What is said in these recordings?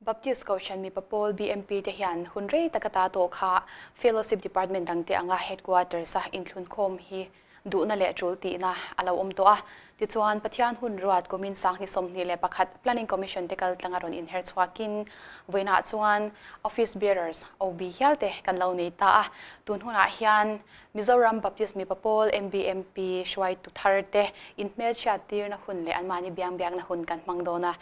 Baptist Kohhran mipa pawl BMP te hian hun rei taka ta tawh kha Fellowship Department dangte anga Headquarters a inthlunkhawm hi duhna leh tul tihna a lo awm tawh a. Tichuan, Pathian hun ruat kumin sanghni 21 Planning Commission te kal tlanga rawn inher chhuakin vawiinah chuan Office Bearers, OB, hial te kan lo nei ta a. Tun hunah hian Mizoram Baptist mipa pawl, MBMP, hruaitu thar te inhmelchhiat tirna hun leh anmahni biangbiakna hun kan hmang dawn a.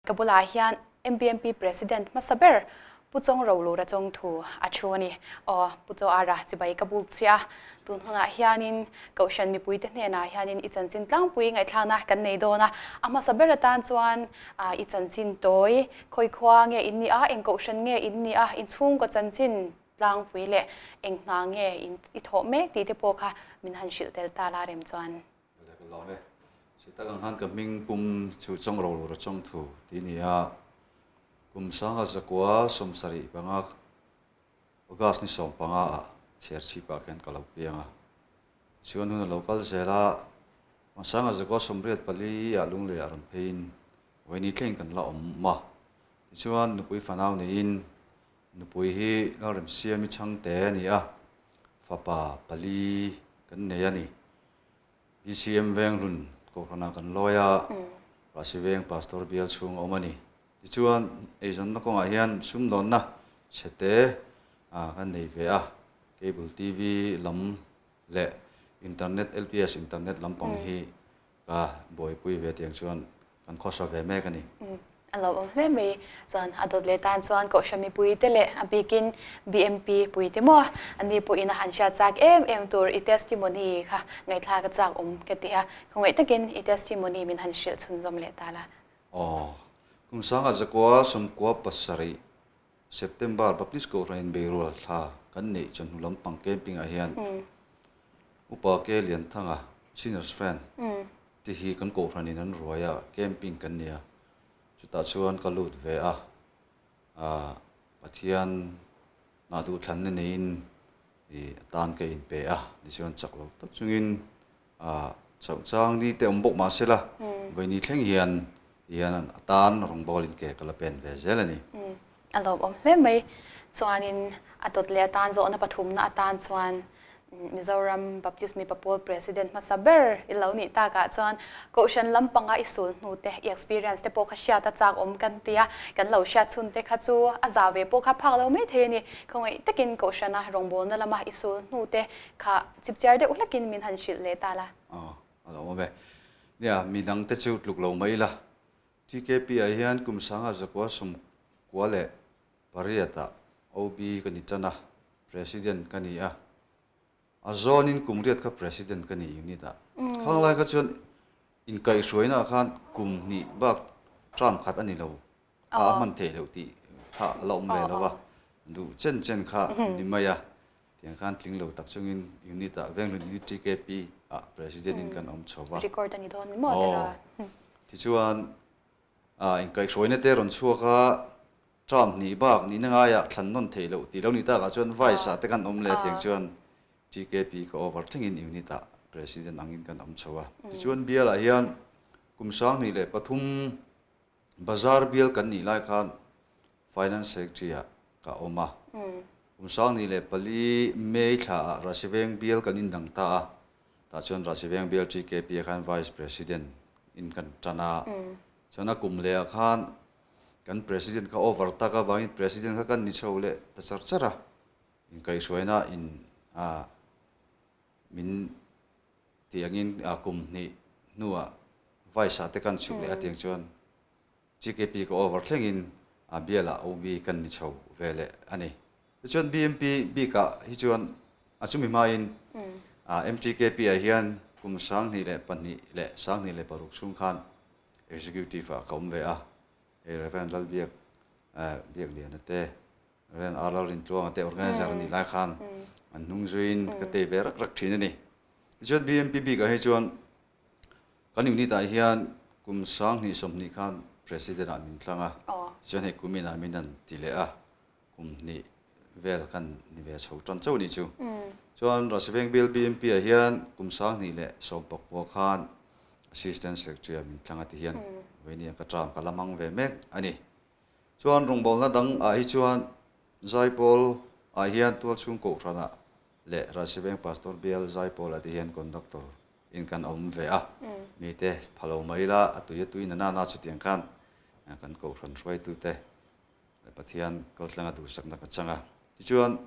Ka bulah hian MBMP President hmasa ber Pu Chawng Rolura chawng thu a thu a ni. Aw, Pu Chaw Ara chibai ka buk chiah a. Tun hunah hianin Kohhran mipuite hnenah hianin i chanchin tlangpui ngaihthlakna kan nei dawn a. A hmasa ber atan chuan i chanchin tawi, khawi khua nge in nih a, eng Kohhran nge in nih a, inchhungkaw chanchin tlangpui leh eng hna nge i thawh mek tih te pawh kha min han hrilh tel ta la rem chuan. Ka lawm e. Chhi tak ang khan ka hming pum chu Chawng ro lura Chawng thu tih a ni a. Kum sanga zakua 75 August ni 15 ah Serchhip ah khian ka lo piang a. Tichuan hun a lo kal zel a, kum sanga zakua 84 ah Lunglei ah rawn pheiin Vaini thleng kan la awm a. Tichuan nupui fanau neiin nupui hi Lalremsiami Chhangte a ni a, fapa pali kan nei a ni. BCM Venglun Kohhranah kan lawi a, Rahsi Veng Pastor bial chhung a awm a ni. Tichuan, eizawnna kawngah hian sumdawnna chhete kan nei ve a, Cable TV lam leh Internet, LPS Internet lampang hi Ka buaipui ve tiang chuan kan khawsa ve mek a ni. A lo awm hle mai. Chuan a dawt leh tan chuan Kohhran mipui te leh a bikin BMP pui te maw ani pawhin a han hriat chak em em tur i testimony kha ngaihthlak a chak awm ka ti a. Khawngaih takin i testimony min han hrilh chhunzawm leh ta la. Aw. Kum sanga zakua 97 September Baptist Kohhran in beirual thla kan neih chawhnu lampang camping ah hian Upa Ke Lianthanga, Seniors Friend, te hi kan Kohhran in an ruai a, camping kan ni a, chutah chuan ka lut ve a, ah Pathian nah duhthlanna neiin ih tan ka inpe a, tichuan chak lo tak chungin ah chauh chang ni te awm bawk mah se la, vawiini thleng hian hian a tan rawngbawlin ke ka la pen ve zel a ni. A lawmawm hle mai. Chuanin a dawt leh atan zawhna pathumna atan chuan Mizoram Baptist Mipa Pawl President hmasa ber i lo nih takah chuan Kohhran lampanga i sul hnu te, i experience te pawh kha hriat a chak awm kan ti a, kan lo hriat chhun te kha chu a zah ve pawh kha phak lo mai thei a ni. Khawngaih takin Kohhrana rawngbawlna lama i sul hnu te kha chipchiar deuh hlakin min han hrilh leh ta la. Aw, a lo awm e. Nia, midang te chu tluk lo mai ila. TKP ah hian kum sanga zakua 98 ah OB ka ni tan a, President ka ni a. A zawnin kum riat kha President ka ni unit ah. Khang lai kha chuan inkaihhruaina ah khan kum hnih bak term khat a ni lo. A a hman theih loh tih kha a la awm ve lo va, duh chen chen kha ni mai a. Tiang khan tling lo tak chungin unit ah Venglun Unit TKP ah President in kan awm chho va. Record a ni dawn ni maw tira? Aw. Tichuan inkaihhruaina te rawn chhuak a, term hnih bak nihna ngaiah thlan nawn theih loh tih lo ni takah chuan Vice ah te kan awm leh tiang chuan TKP ka over thlengin unit ah President angin kan awm chho a. Tichuan bialah hian kum 2003 Bazar bial kan nih lai khan Finance Secretary ah ka awm a. Kum 2004 May thla ah Rasiveng bial kan indang ta a. Tah chuan Rasiveng bial TKP ah khan Vice President in kan tan a. Chuan a kum leh ah khan kan President kha over tak avangin President kha kan ni chho leh ta char char a. Inkaihhruaina in min Tiangin kum hnih hnuah Vice ah te kan chhuk leh a tiang chuan GKP ka over thlengin bialah OB kan ni chho ve leh a ni. Tichuan BMP bikah hi chuan a chumi hmain MTKP ah hian kum 2002 leh 2006 chhung khan Executive ah ka awm ve a, hei Rev. Lalbiak Biakliana te Ren Arlo Rintluanga te organizer a nih lai khan an hnung zuiin ka tei ve rak rak thin a ni. Tichuan BMP bikah hi chuan kan unit ah hian kum 2020 khan president ah min tlang a, tichuan hei kum inah min han ti leh a, kum hnih vel kan ni ve chho tan chauh a nih chu. Chuan Rasiveng Bial BMP ah hian kum 2019 khan assistant secretary ah min tlang a ti hian. Vawinia ka term ka la hmang ve mek a ni. Chuan rawngbawlna dang ah hi chuan Zaipawl ah hian tualchhung kohhran ah leh Ralsiveng Pastor Bial Zaipawl ah te hian conductor in kan awm ve a. Mite phalo mai ila a tui a tui na nana chutiang khan kan kohhran hruaitu te Pathian kaltlanga duhsakna ka chang a. Tichuan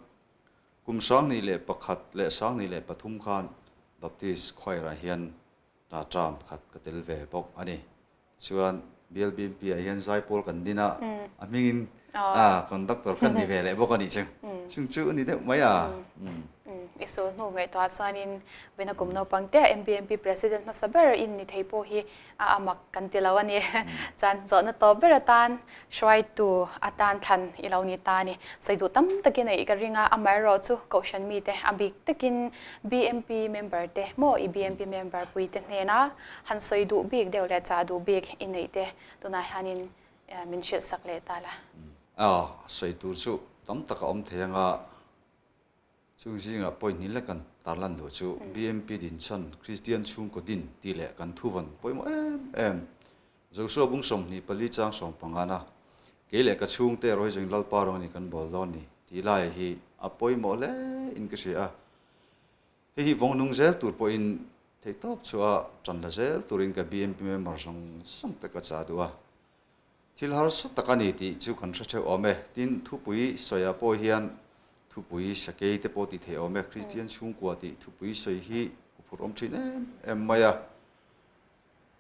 kum 2001 leh 2003 khan Baptist Choir ah hian ta term khat ka tel ve bawk a ni. Chuan Bial BMP ah hian zaipawl kan din a, a hmingin a conductor kan ni ve leh bawk a nih chu. Chung chu a ni deuh mai a. I sawl hnu ngaihtuah chuanin Vena kum naupang te MBMP President hmasa ber in ni thei pawh hi a amak kan ti lo a ni. Chuan zawhna tawp ber atan hruaitu atan thlan i lo ni ta a ni. Sawi duh tam takin a ih ka ring a, amaherawh chu Kohhran mite a bik takin BMP member te maw i BMP member pui te hnena han sawi duh bik deuh leh chah duh bik i neih te tunah hianin min hrilh sak leh ta la. Aw, sawi tur chu tam tak a awm thei anga chung zingah point hnih lek kan tarlan duh chu BMP dinchhan Kristian chhungkaw din tih leh kan thuvawn pawimawh em em Joshua bung 24 chang sawmpangana kei leh ka chhungte erawh hi zawng Lalpa rawng a ni kan bawl dawn ni tih lai hi a pawimawh hle in ka hria a. Hei hi vawng nung zel tur pawhin theihtawp chu a tan la zel turin ka BMP member zawng zawng te ka chah duh a. Thil harsa tak a ni tih chu kan hre theuh awm e. Tin, thupui sawiah pawh hian thupui sakei te pawh tih theih awm e. Kristian chhungkua tih thupui sawi hi huphurh awm thin em em mai a.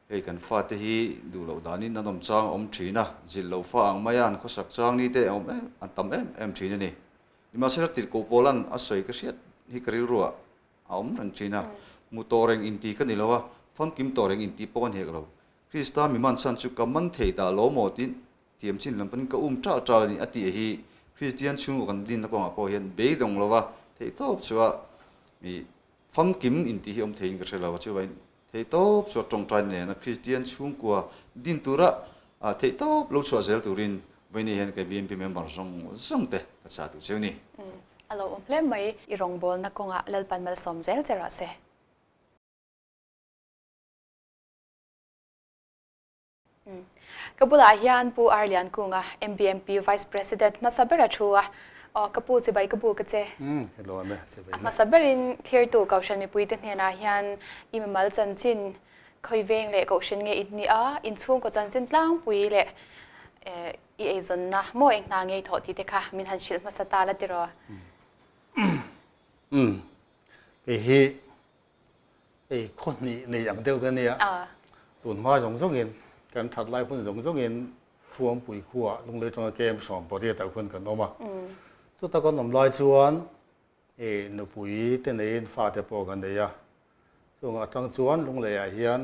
Hei kan fate hi duh loh danin an awm chang a awm thin a, zilh loh fa ang maia an khawsak chang ni te a awm em an tam em em thin a ni. Nimahsela tirhkoh pawlan a sawi ka hriat hi ka rilruah a awm reng thin a, hmu tawh reng inti ka ni lo a, famkim tawh reng inti pawh ka ni hek lo. Krista mi man chhan chu ka man thei dah lo maw tiin thiam chin lam panin ka um ṭal ṭal a ni a tih hi Kristian chhungkaw kan dinna kawngah pawh hian beidawng lova theihtawp chu a mi famkim intih hi awm theiin ka hre lo a, chuvangin Theihtawp chu a tawngtai nena Kristian chhungkua din tura theihtawp lo chhuah zel turin vawiin hian kei BMP member zawng zawng te ka chah duh cheu ni. A lo awm hle mai. I rawngbawlna kawngah Lalpan malsawm zel che rawh se. Ka bulah hian Pu R Liankunga, MBMP Vice President hmasa ber a thu a. Aw, ka pu chibai ka bu ka che. Ka lawm e, chibai le. A hmasa berin thirtu Kohhran mipuite hnenah hian i mimal chanchin khawi veng leh Kohhran nge in nih a, inchhungkaw chanchin tlangpui leh i eizawnna maw eng hna ngei thawh tih te kha min han hrilh hmasa ta la tiraw? Kei hi Hei khaw hnih nei ang deuh ka nia. Tun hma zawng zawngin kan that lai hun zawng zawngin Thuampui khuaah Lunglei tanga kem 18 ah khuan kan awm a. Chuta kan awm lai chuan hei nupui te neiin fate pawh kan nei a. Chung atang chuan Lungleiah hian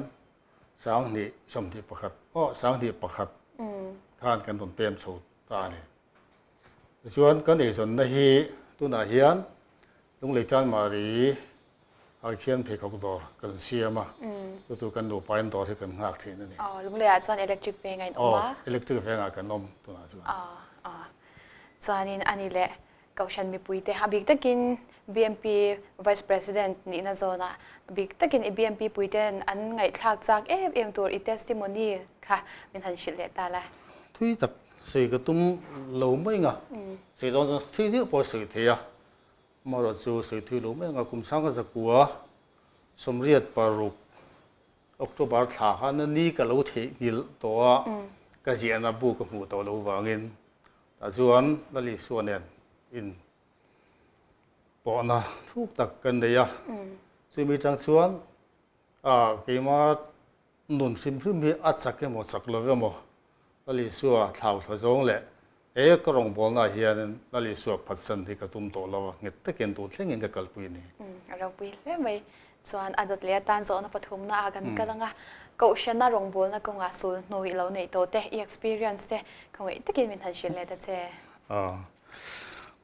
2021 aw 2001 khan kan rawn pem chho ta a ni. Tichuan kan eizawnna hi tunah hian Lunglei Chanmari ah khian pheikhawk dawr kan siam a, chu chu kan nupa in dawr hi kan nghak thin a ni. Aw, Lungleiah chuan electric vengah in awm a? Aw, electric vengah kan awm tunah chuan. Aw, aw. Chuanin a ni leh Kohhran mipuite a bik takin BMP Vice President nihna zawnah bik takin i BMP puite'n an ngaihthlak chak em em tur i testimony kha min han hrilh leh ta la. Thui tak sawi ka tum lo mai nga, sawi dawn chuan thui viau pawh a sawi thei a, amaherawh chu sawi thui lo mai nga kum chhang ka zakua 86 October thla khan a ni ka lo theihnghilh tawh a, ka ziahna bu ka hmuh tawh loh vangin tah chuan Lal Isua nen in pawhna thuk tak kan nei a, chumi tang chuan keima Nun hrim hrim hi a chak emaw chak lo emaw Lal Isua thlau thla zawng leh he ka rawngbawlnaah hianin Lal Isua phatsan hi ka tum tawh lo a, nghet takin tun thlengin ka kalpui a ni. A ropui hle mai. Chuan a dawt leh atan zawhna pathumna ah kan kal ang a, Kohhrana rawngbawlna kawngah sul hnu i lo neih tawh te, i experience te khawngaih takin min han hrilh leh ta che.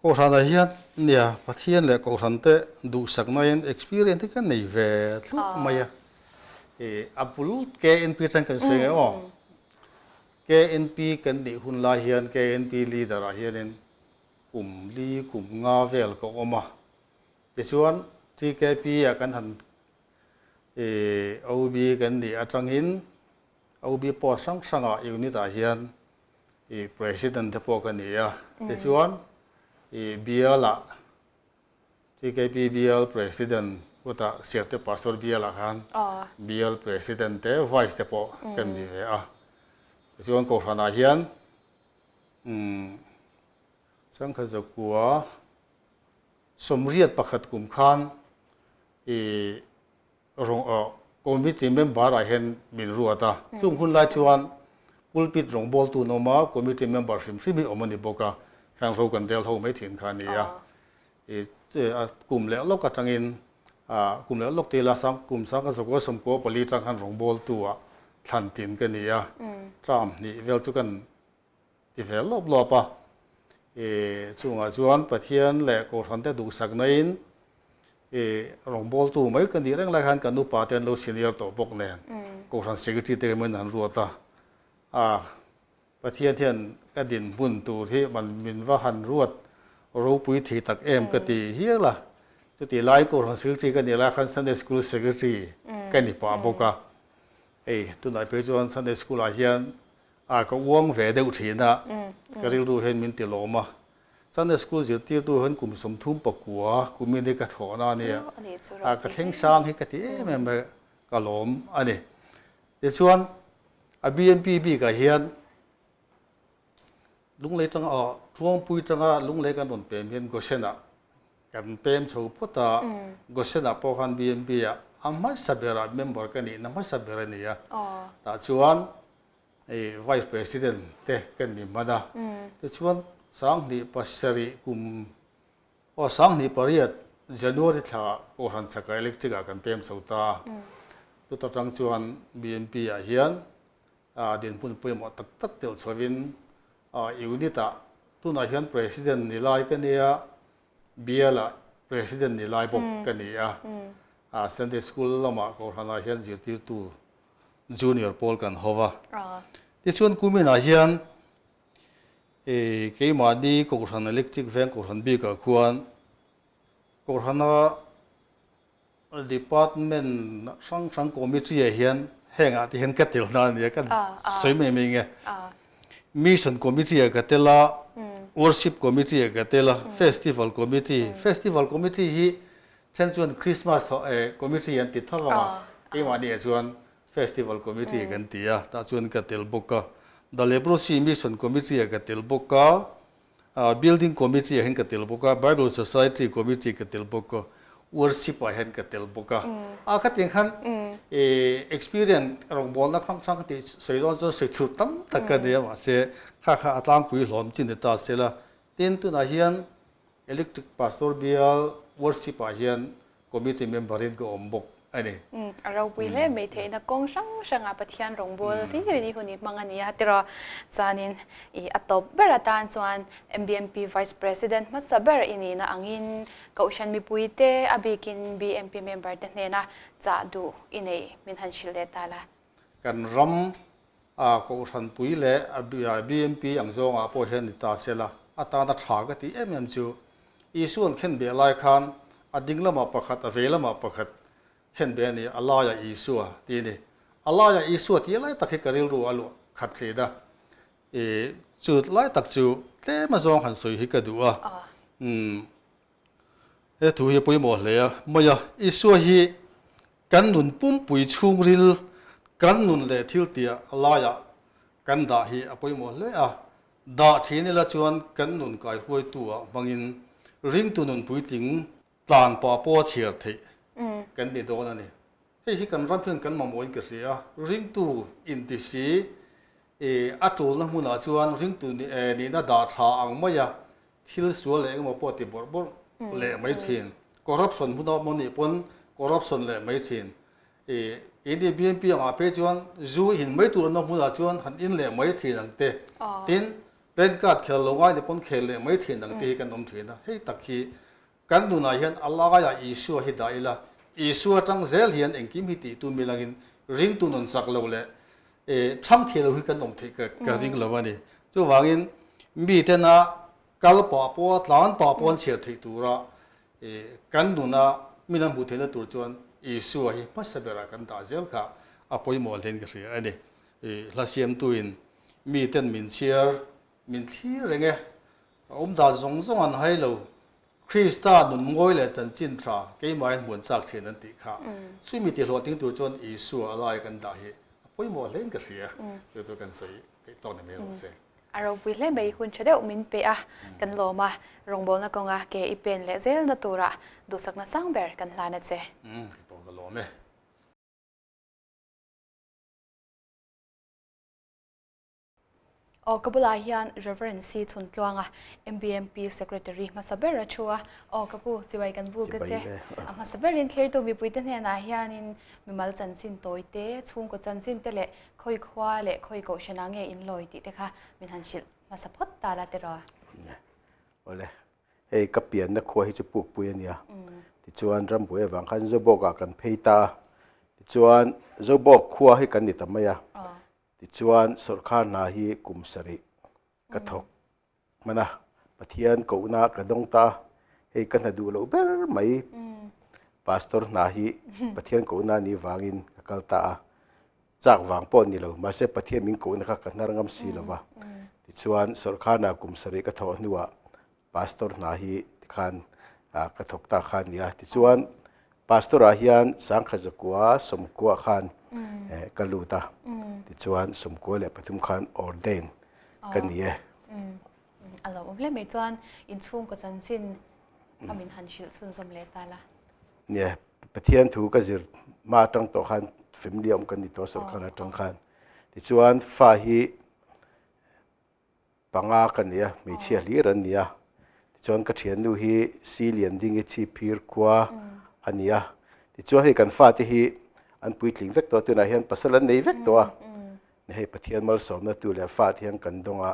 Kohhranah hian nia Pathian leh Kohhran te duhsaknain experience hi ka nei ve thluah mai a. A bul KNP atang kan sawi nge aw. KNP kan nih hun lai hian KNP leader ah hianin kum li kum nga vel ka awm a. Tichuan TKP ah kan han OB kan nih atangin OB post hrang hrangah unit ah hian i president te pawh ka ni a, tichuan i bial ah TKP bial president kutah Siarte Pastor bial ah khan bial president te vice te pawh ka ni ve a, tichuan kohhran ah hian umm Sangkhat zakua 81 kum khan i rawng committee member ah hian min ruat a, chung hun lai chuan pulpit rawngbawltu an awm a, committee member hrim hrim hi awm a ni bawk a, khang ro kan rel ho mai thin kha a ni a, i kum leh lawk atangin kum leh lawk tila sang kum sangkhat zakua 94 tang khan rawngbawltu ah thlan tin ka ni a, term hnih vel chu kan Ti ve lawp lawp a. I chungah chuan Pathian leh Kohhran te duhsak naiin i rawngbawltu mai ka nih reng lai khan kan upa te an lo senior tawh bawk nen Kohhran Secretary te min han ruat a. A Pathian hian ka dinhmun tur hi man min va han ruat ropui thei tak em ka ti hial a. Chutih lai Kohhran Secretary ka nih lai khan Sunday School Secretary ka ni pah bawk a. Hei tunah phei chuan Sunday School ah hian A ka uang ve deuh thin a, ka rilru hian min ti lawm a. Sunday School zirtirtu hian kum 39 kumin hi ka thawhna a nia. A ka thleng sang hi ka ti em em a, ka lawm a ni. Tichuan a BMP bikah hian Lunglei tanga aw Thuangpui tanga Lunglei kan rawn pem hian Goshen-ah kan pem chho phawt a, Goshen-ah pawh khan BMP-ah a hmasa berah member ka nihna hmasa ber a ni a. Tah chuan Hei Vice President te ka ni hman a, tichuan 2007 kum aw 2008 January thla Kohhran chaka Electric ah kan pem chho ta. Chuta tang chuan BNP ah hian dinhmun pawimawh tak tak telh chhovin unit ah tunah hian President ni lai ka nia, bial ah President ni lai bawk ka ni a. Sunday School lamah Kohhran ah hian zirtirtu Junior pawl kan ho va. Tichuan kuminah hian keimahni Kohhran Electric Veng Kohhran bikah khuan Kohhrana Department hrang hrang Committee ah hian hengah te hian ka tel hna a nia ka sawi mai mai nge. Mission Committee ah ka tel a, Worship Committee ah ka tel a, Festival Committee, Festival Committee hi Then chuan Christmas committee an ti tho vang a, keimahni ah chuan Festival committee kan ti a, tah chuan ka tel bawk a. The Leprosy Mission committee ah ka tel bawk a, Building committee ah hian ka tel bawk a, Bible Society committee ka tel bawk a, Worship ah hian ka tel bawk a. A khatiang khan experience rawngbawlna hrang hrang tih sawi dawn chuan sawi thur tam tak ka nei a, mahse kha kha a tlangpui hlawm chin ni ta se la. Tin, tunah hian Electric Pastor Bial Worship ah hian Committee member in ka awm bawk a ni. A ropui hle mai theihna kawng hrang hrangah Pathian rawngbâwl hlir in i hun i hmang a ni a tiraw. Chuanin i a tawp ber atan chuan MBMP Vice President hmasa ber i nihna angin Kohhran mipuite a bikin BMP member te hnena chah duh i neih min han hrilh leh ta la. Kan ram a Kohhranpui leh a BMP ang zawngah pawh hian ni ta se la, a tana tha ka tih em em chu Isua'n khenbeh lai khan a ding lamah pakhat, a vei lamah pakhat khenbeh a ni, a laiah Isua tih a ni. A laiah Isua tih lai tak hi ka rilru a luah khat thin a, i chu lai tak chu tlem azawng han sawi hi ka duh a. Umm. He thu hi a pawimawh hle a, mai a, Isua hi kan nun pumpui chhungril, kan nun leh thil tia laiah kan dah hi a pawimawh hle a, dah thin ila chuan kan nun kaihruaitu ah hmangin ringtu nun puitling tlan pah pawh a chhiar theih kan ni dawn a ni. Hei hi kan ram hian kan mamawhin ka hria a, ringtu inti si a tulna hmunah chuan ringtu nihna dah tha ang mai a, thil sual leh engemaw pawh ti bawrh bawrh leh mai thin. Corruption hmun a awm anih pawn corruption leh mai thin. Keini BNP angah phei chuan zu in mai tur an awm hmunah chuan han in leh mai thin ang te. Tin, PAN card khel lo ngai ni pawn khel leh mai thin ang te hi kan awm thin a. Hei tak hi Kan nunah hian a laiah Isua hi dah ila, Isua atang zel hian engkim hi tih tum ilangin ringtu nun chak lo leh chhang thei lo hi kan awm theih ka ring lo a ni. Chuvangin mitena kal pah pawha tlan pah pawh an chhiar theih tura kan nuna min an hmuh theihna tur chuan Isua hi hmasa berah kan dah zel kha a pawimawh hlein ka hria a ni. Hla siamtuin miten min chhiar min thlir reng e. A awm dan zawng zawng an hai lo. Krista nun mawi leh chanchin tha keimahin hmuan chak thin an tih kha. Chumi tihlawhtling tur chuan Isua a lai kan dah hi a pawimawh hlein ka hria. Chu chu kan sawi theih tawk ni mai rawh se. A ropui hle mai hun tha deuh min pe a, kan lawm a, rawngbawlna kawnga ke i pen leh zelna tura duhsakna sang ber kan hlan a che. Kei pawh ka lawm e. Aw ka bulah hian Rev. C Chhuntluanga, MBMP Secretary hmasa ber a thu a. Aw ka pu, chibai kan buk a che. A hmasa berin thlirtu mipuite hnenah hianin mimal chanchin tawi te, chhungkaw chanchin te leh khawi khua leh khawi kohhran ah nge in lawi tih te kha min han hrilh hmasa phawt ta la tiraw? Awle, hei ka pianna khua hi chu pukpui a nia. Tichuan rambuai avang khan Zobawk ah kan phei ta a. Tichuan Zobawk khua hi kan ni ta mai a. Tichuan sawrkar hna hi kum sarih ka thawk hman a, Pathian kohna ka dawng ta a, hei ka hna duh loh ber mai Pastor hna hi Pathian kohna ni vangin ka kal ta a, chak vang pawh ni lo, mahse Pathian min kohna kha ka hnar ngam si lo va. Tichuan sawrkar hna kum sarih ka thawh hnuah Pastor hna hi tikhan ka thawk ta kha a ni a. Tichuan Pastor ah hian sangkhat zakua sawmkua khan ka lut a. Tichuan 93 khan ordain ka ni e. A lo awm hle mai chuan inchhungkaw chanchin kha min han hrilh chhunzawm leh ta la. Nia, Pathian thu ka zir hma atang tawh khan family awm kan ni tawh sawrkar atang khan. Tichuan fa hi Panga ka ni a, hmeichhia hlir an ni a. Tichuan ka thiannu hi Si Liandingi Chhiphir khua a ni a. Tichuan hei kan fate hi an puitling vek tawh a, tunah hian pasal an nei vek tawh a. Hei Pathian malsawmna tu leh fate hian kan dawng a,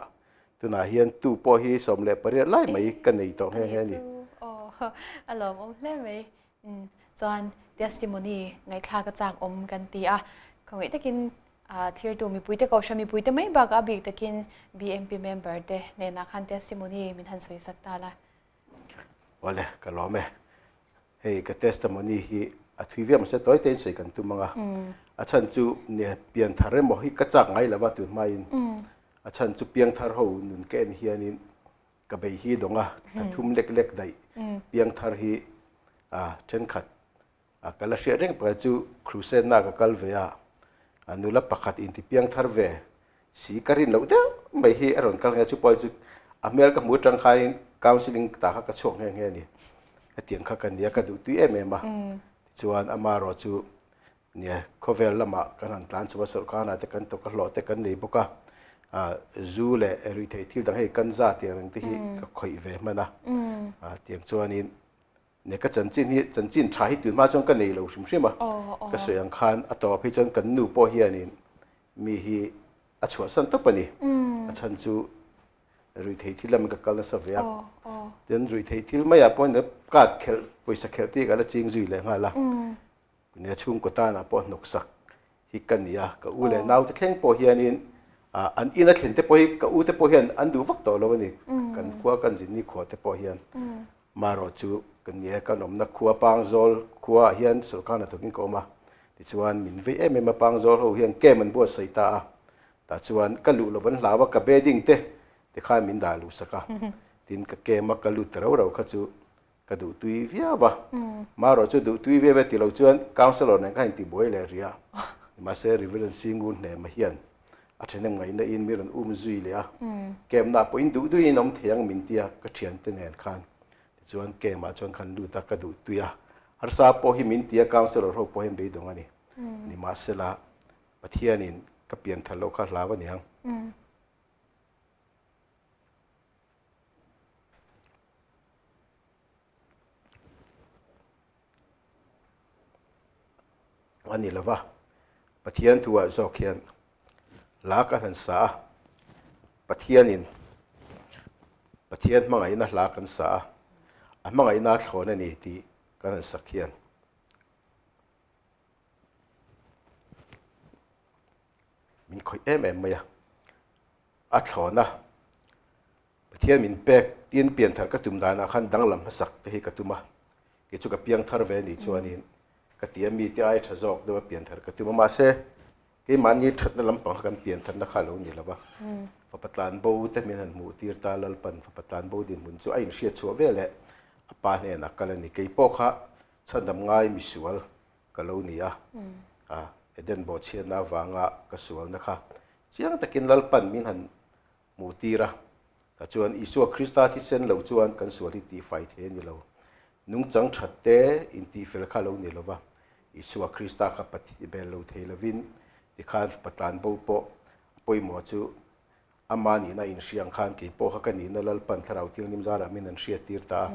tunah hian tu pawh hi 18 lai mai ka nei tawh nghe nghe a ni. Aw, a lawmawm hle mai. Chuan testimony ngaihthlak a chak awm kan ti a, khawngaih takin thirtu mipuite kohhran mipuite mai bakah a bik takin BMP member te hnenah khan testimony min han sawi sak ta la. Awle, ka lawm e. Hei ka testimony hi a thui viau mahse tawi tein sawi kan tum ang a. A chhan chu pian thar emaw hi ka chak ngai lova tun hmain. A chhan chu piangthar ho nun ka en hianin Ka bei hi dawng a, thla thum lek lek daih piangthar hi thenkhat ka la hriat reng pakhat chu crusade na ka kal ve a, nula pakhat inti piangthar ve si ka rin loh deuh mai hi a rawn kal nghe chu pawh chu a hmel ka hmu atang khain counselling ta kha ka chhuak nghe nghe a ni. Hetiang kha ka nia ka duhtui em em a, tichuan amaherawh chu Nia, khawvel lamah kan han tlan chho a, sawrhkanah te kan tawk a, hlawh te kan nei bawk a, zu leh ruihtheih thil dang hei kan za tiang reng te hi ka khawih ve hman a, tiang chuanin nia ka chanchin hi chanchin tha hi tunhma chuan ka nei lo hrim hrim a, ka sawi ang khan a tawp hi chuan kan nu pawh hianin mi hi a chhuahsan tawp a ni, a chhan chu ruihtheih thil lam ka kal nasa ve a, tin ruihtheih thil maiah pawh card khelh pawisa khelh te hi ka la ching zui leh nghal a. Nia chhungkaw tanah pawh hnawksak hi ka ni a, ka u leh naute thleng pawh hianin an ina thlen te pawh hi ka u te pawh hian an duh vak tawh lo a ni, kan khua kan zinni khua te pawh hian. Marawh chu ka nia kan awmna khua Pangzawl khuaah hian sawrkar hnathawkin ka awm a, tichuan min vei em em a Pangzawl ho hian camp an buatsaih ta a, tah chuan ka luh lo an hlau a, ka bedding te tikhan min dah luhsak a, tin ka camp a ka lut ta rau rau kha chu Ka duhtui viau a, marawh chu duhtui viau e ti lo chuan councillor nen kha inti buai leh rih a, mahse Reverend Singu Hnema hian a thahnem ngaihna in mi rawn um zui leh a, camp na pawh in duh duhin in awm thei ang min ti a, ka thiante nen khan tichuan camp ah chuan khan lut a, ka duhtui a, harsa pawh hi min ti a, councillor ho pawh hian beidawng a ni, nimahsela Pathianin ka pian thar loh kha hlau a niang. A ni lova, Pathian thuah zawk hian hla kan han sa a, Pathianin Pathian hmangaihna hla kan sa a, a hmangaihna a thlawn a ni tih kan han sak hian min khawih em em mai a, a thlawn a. Pathian min pek tin pian thar ka tum danah khan danglam hmasak te hi ka tum a, kei chu ka piang thar ve anih chuanin ka ti a, mite ai tha zawk deuh a pian thar ka tum a, mahse Keimahni thatna lampang kha kan pian thatna kha a lo ni lo va. Fapa tlanbo te min han hmuh tir ta, Lalpan fapa tlanbo dinhmun chu a inhriat chhuah ve leh a pa hnenah kal a ni. Kei pawh kha chhandam ngai misual ka lo ni a, Eden bawhchhiatna avanga ka sualna kha chiang takin Lalpan min han hmuh tir a. Tachuan Isua Krista thisen lo chuan kan sual hi tihfai thei a ni lo. Nungchang that te intihfel kha lo ni lo va, Isua Krista kha Pathian bel lo thei lovin tikhan Patlan bo pawh a pawimawh chu ama nihna inhria ang khan kei pawh kha ka nihna Lalpan Thlarau Thianghlim zarah min an hriattir ta a.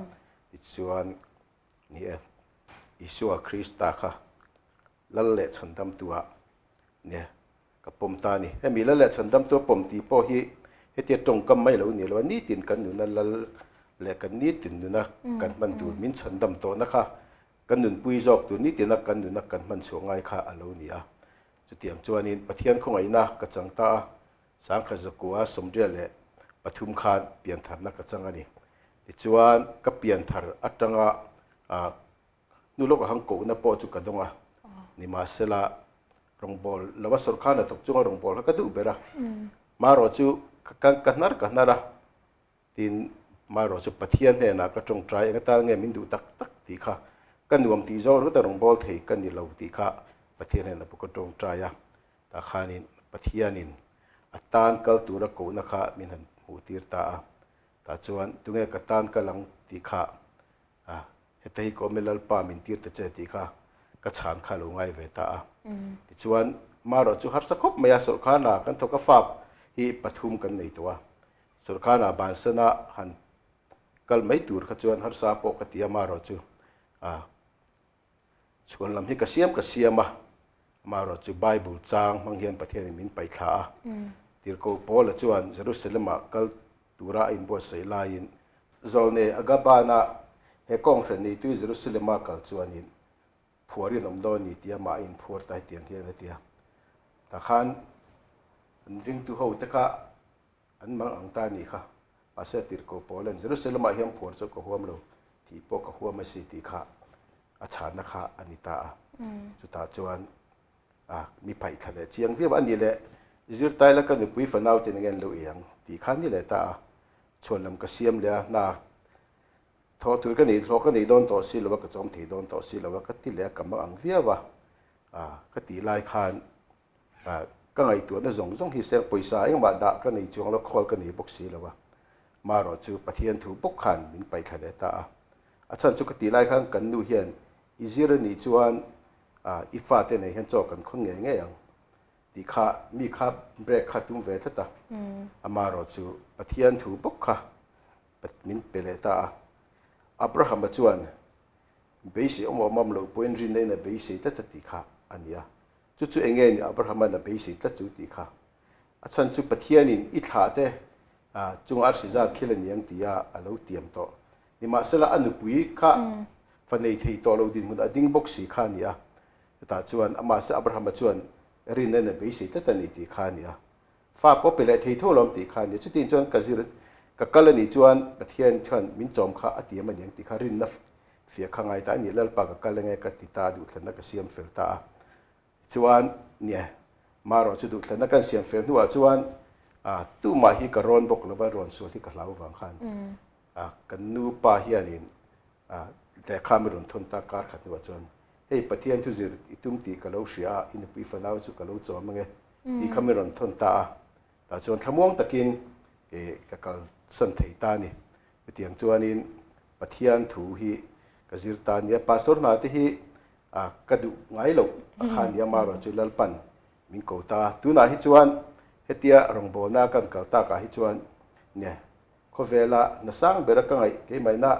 Tichuan, ni e, Isua Krista kha Lal leh Chhandamtua nia ka pawm ta a ni. Hemi Lal leh Chhandamtua pawm tih pawh hi hetia tawngkam mai lo ni lo a, nitin kan nuna Lal leh kan nitin nuna kan hman tur min chhandam tawhna kha kan nunpui zawk tur nitina kan nuna kan hman chhuah ngai kha a lo ni a. Chutiang chuanin Pathian khawngaihna ka chang ta a, Sangkhat zakua 73 khan piantharna ka chang a ni. Tichuan ka pianthar atanga Nu lawk a hang kohna pawh chu ka dawng a, nimahsela rawngbâwl lova sawrkar hnathawk chunga rawngbâwl kha ka duh ber a, marawh chu ka hnar ka hnar a, tin marawh chu Pathian hnenah ka tawngtai eng atan nge min duh tak tak tih kha ka nuam tih zawng ringawt a rawngbâwl thei ka ni lo tih kha Pathian hnenah pawh ka tawngtai a, tah khanin Pathianin a tan kal tura kohna kha min han hmuhtir ta a, tah chuan tunge ka tan kal ang tih kha A, heta hi ka awm e Lalpa min tir ta che tih kha ka chhan kha a lo ngai ve ta a. Tichuan, marawh chu harsa khawp mai a, sawrkhana kan thawk a fap hi pathum kan nei tawh a. Sawrkhana bansana han kal mai tur kha chuan harsa pawh ka ti a, marawh chu a chhuan lam hi ka siam ka siam a, marawh chu Bible chang hmang hian Pathianin min paihthla a. Tirhkoh Paula chuan Jerusalem-ah kal Tura a inbuatsaih laiin Zawlnei Agabana he kawnghren neitu Jerusalema kal chuanin phuar in awm dawn ni tia mah a inphuar ta hetiang hian a ti a. Tah khan an ringtu ho te kha an mang ang ta a nih kha. Mahse a tirhkoh Paulan Jerusalem-ah hian phuar chu ka huam lo tih pawh ka huam a si tih kha a chhanna kha a ni ta a. Chutah chuan A, mi phaih thla leh chiang viau a ni leh zirtai la ka nupui fanau ten enge an lo ei ang tih kha ni leh ta a, chhuan lam ka siam leh a, hna thawh tur ka nei hlawh ka nei dawn tawh si lo a, ka chawm thei dawn tawh si lo a, ka ti leh a, ka mang ang viau a, a ka tih lai khan a ka ngaihtuahna zawng zawng hi seng pawisa engmah dah ka nei chuang lo, khawl ka nei bawk si lo a, marawh chu Pathian thu bawk khan min paih thla leh ta a, a chhan chu ka tih lai khan kan nu hian i zir a nih chuan i fate nei hian chaw kan khawn ngei ngei ang tih kha mi kha break kha tum ve tlat a, amaherawh chu Pathian thu bawk kha min pe leh ta a. Abrahama chuan beisei awm awm awm loh pawhin rinna in a beisei tlat a tih kha a ni a. Chu chu eng nge ni Abrahama'n a beisei tlat chu tih kha. A chhan chu Pathianin i thlah te chunga a hri zat khel a ni ang tia a lo tiam tawh. Nimahsela a nupui kha fa nei thei tawh lo dinhmun a ding bawk si kha a ni a. Chutah chuan amahse Abrahama chuan rinna in a beisei tlat a ni tih kha a ni a. Fa pawh pe leh thei tho lo tih kha a ni a. Chutiang chuan ka zir ka kal a nih chuan Pathian chuan min chawm kha a tiam a ni ang tih kha rinna fiah kha ngai ta a ni. Lalpa ka kal ange ka ti ta a, duhthlanna ka siam fel ta a. Tichuan, nia, marawh chu duhthlanna kan siam fel hnuah chuan tumah hi ka rawn bawk lova rawn sual hi ka hlau vang khan kan nupa hianin lehkha mi rawn thawn ta kar khat hnuah chuan hei Pathian thu zir i tum tih ka lo hria a, i nupui fanau chu ka lo chawm ange tih kha mi rawn thawn ta a. Tah chuan thlamuang takin ka kalsan thei ta a ni. Chutiang chuanin Pathian thu hi ka zir ta a nia. Pastor hna te hi a ka duh ngai loh a kha nia marawh chu Lalpan min ko ta. Tunah hi chuan hetia rawngbawlna kan kal takah hi chuan nia khawvela hna sang bera ka ngaih keimahina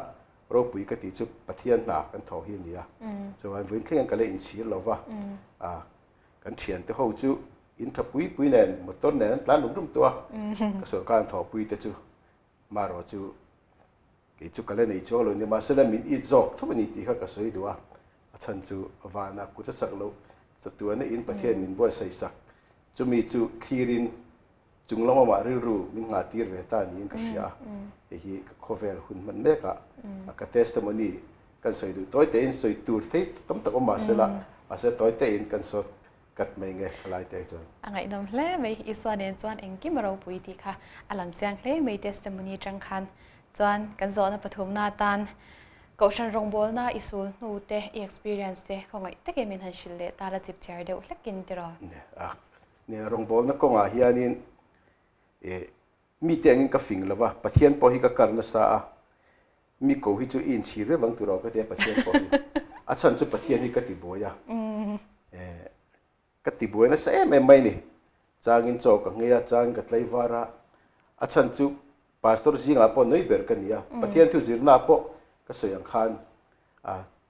ropui ka tih chu Pathian hna kan thawh hi a ni a. Chuan vawiin thlengin ka la inchhir lo va, a kan thiante ho chu in tha pui pui nen motor nen an tlan rum rum tawh a, ka sawrkar an thawhpui te chu marawh chu Kei chu ka la nei chuang lo ni, mahsela min it zawk tho a ni tih kha ka sawi duh a, a chhan chu vana kut a chak loh chatuana in Pathian min buatsaih sak, chumi chu thlirin chung lam awmah rilru min nghah tir ve ta niin ka hria a, hei hi ka khawvel hun hman mek a, ka testimony kan sawi duh tawi tein sawi tur thei tam tak awm mahsela, mahse tawi tein kan sawt. kat mai nge khalai te chuan. A ngaihnawm hle mai, Isua nen chuan engkim a ropui tih kha a lang chiang hle mai testimony atang khan. Chuan kan zawhna pathumna atan Kohhran rawngbawlna i sul hnu te, i experience te khawngaih takin min han hrilh leh ta la chip chhiar deuh hlekin tiraw? Nia, rawngbawlna kawngah hianin mite angin ka fing lo va, Pathian pawh hi ka kar nasa a, mi ko hi chu i inchhir viau vang tur aw ka ti a Pathian pawh hi. A chhan chu Pathian hi ka ti buai a, ka ti buai nasa em em mai ni. Changin chaw ka nghei a, changin ka tlaivar a, a chhan chu Pastor zingah pawh nui ber ka ni a, Pathian thu zirna pawh ka sawi ang khan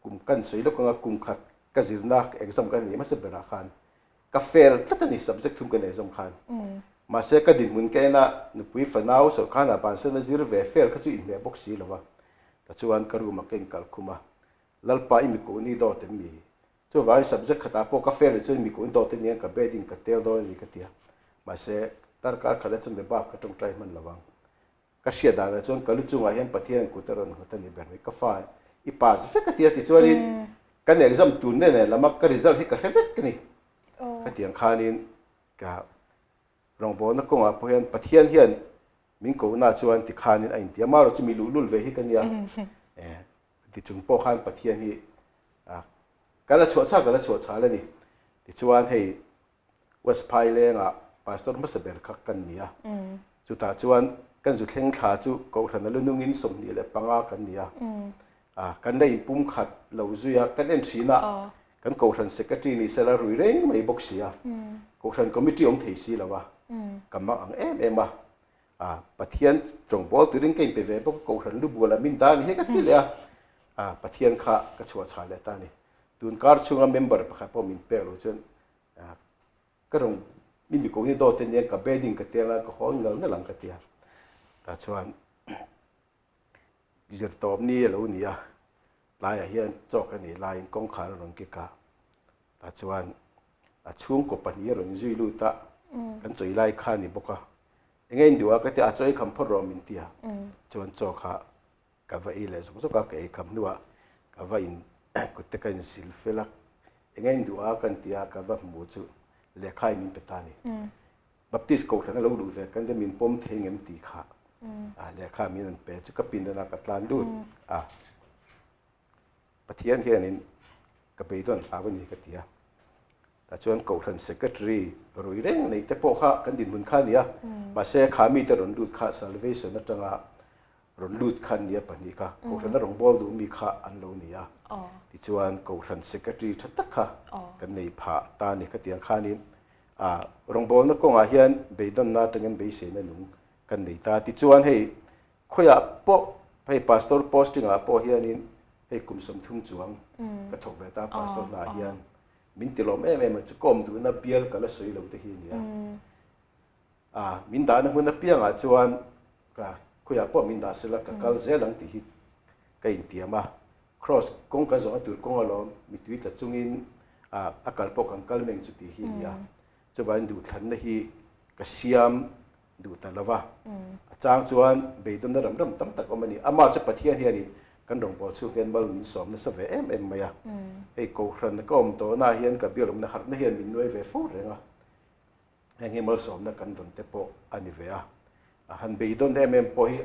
kum kan sawi lawk anga kum khat ka zirna exam ka nei hmasa berah khan ka fail tlat a ni subject thum ka nei zawm khan. Mahse ka dinhmun ka en a, nupui fanau sawrkhanah bansan a zir ve fail kha chu inhmeh bawk si lo va, tichuan ka room ah ka inkal khum a, Lalpa i mikuhni dawt em mi? Chuvangin subject khatah pawh ka fail leh chuan mikuhni dawt aniang ka bed in ka tel dawn a ni ka ti a, mahse darkar khat leh chanve bak ka tawngtai hman lo vang. Ka hriat danah chuan ka lu chungah hian Pathian kut a rawn nghat a ni ber mai, ka fa i pass vek a ti a tichuanin kan exam tur nen nen lama ka result hi ka hre vek a ni. Khatiang khanin ka rawngbawlna kawngah pawh hian Pathian hian min kohna chuan tikhanin a inti a, amaherawhchu chu mi luhlul ve hi ka nia. Tichung pawh khan Pathian hi ka la chhuah chhal ka la chhuah chhal a ni. Tichuan hei West Phailengah Pastor hmasa ber kha kan ni a. Chutah chuan kan zu thleng thla chu Kohhran a lu nungin 25 kan ni a. Kan la inpum khat lo zui a, kan en thin a, kan Kohhran Secretary ni sela rui reng mai bawk si a. Kohhran Committee awm thei si lo a, ka mang ang em em a. A, Pathian tawngbawl turin ka inpe ve bawk a, Kohhran lu bualah min dah a ni hi ka ti leh a. A, Pathian kha ka chhuah chhah leh ta a ni. Tun kar chhunga member pakhat pawh min pek loh chuan ka rawn mi mi ko ni dawt te nia ka bedding ka tel a ka haw nal nal ang ka ti a. Tah chuan zirtawp ni a lo ni a, tlaiah hian chaw ka nei laiin kawngkhar a rawn kik a. Tah chuan a chhungkaw pahnih a rawn zui lut a, kan chawi lai kha a ni bawk a. Enge in duh a ka ti a, a chaw ei kham phawt rawh min ti a. Chuan chaw kha ka va ei leh zawk zawk a, ka ei kham hnuah ka va in kut te ka in sil fel a. Enge in duh a kan ti a, ka va hmu chu lehkha in min pe ta a ni. Baptist kohhran a lo luh ve kan tia min pawm thei ngem tih kha lehkha min an pe chu ka pindan ah ka tlan lut a. Pathian hianin ka beidawn hlau a ni ka ti a. Tah chuan Kohhran Secretary rui reng nei te pawh kha kan dinhmun kha a ni a. Mahse kha mite rawn lut kha Salvation atanga rawn lut kha an ni a pahnih kha. Kohhran a rawngbâwl duh mi kha an lo ni a. Tichuan Kohhran Secretary tha tak kha kan nei phah ta a ni. Khatiang khanin rawngbâwlna kawngah hian beidawnna atangin beiseina nung kan nei ta. Tichuan hei Khawiah pawh hei pastor posting ah pawh hianin hei kum 30 chuang ka thawk ve ta pastor hna hian min ti lawm em em a chu ka awm duhna bial ka la sawi lo te hi a nia. A min dahna hmun apiangah chuan ka khawiah pawh min dah sela ka kal zel ang tih hi ka intiam a. Cross kawng kan zawhna tur kawng alawm mitui tla chungin a kal pawh kan kal meng chu tih hi a nia. Chuvangin duhthlanna hi ka siam duh ta lo va. A chang chuan beidawnna ram ram tam tak awm a ni. Amah chu Pathian hianin kan rawngbâwl chhung hian mal min sawm nasa ve em em mai a. Hei Kohhran ka awm tawhnaah hian ka bial awmna harhna hian min nuai ve fo reng a. Heng hi malsawmna kan dawn te pawh a ni ve a. A han beidawn em em pawh hi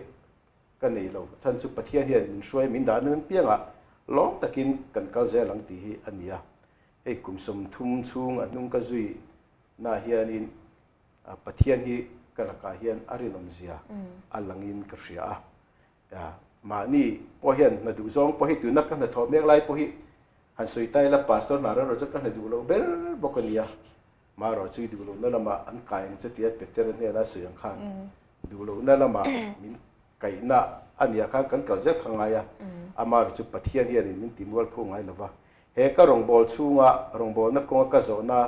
ka nei lo. A chhan chu Pathian hian min hruai min dahna nan piangah lawm takin kan kal zel ang tih hi a ni a. Hei kum 30 chhung a hnung ka zui naah hianin Pathian hi ka lakah hian a rinawmzia a langin ka hria a. Mahni pawh hian hna duh zawng pawh hi tuna ka hnathawh mek lai pawh hi han sawi ta ila Pastor hna rawh chu ka hna duh loh ber bawk a nia. Marawh chu i duh lohna lamah an kai ang che tia Petera hnena sawi ang khan duh lohna lamah min kaihna a nia khan kan kal zel kha ngai a. Amaherawh chu Pathian hianin min timual phu ngai lova. He ka rawngbâwl chhunga rawngbâwlna kawnga ka zawhna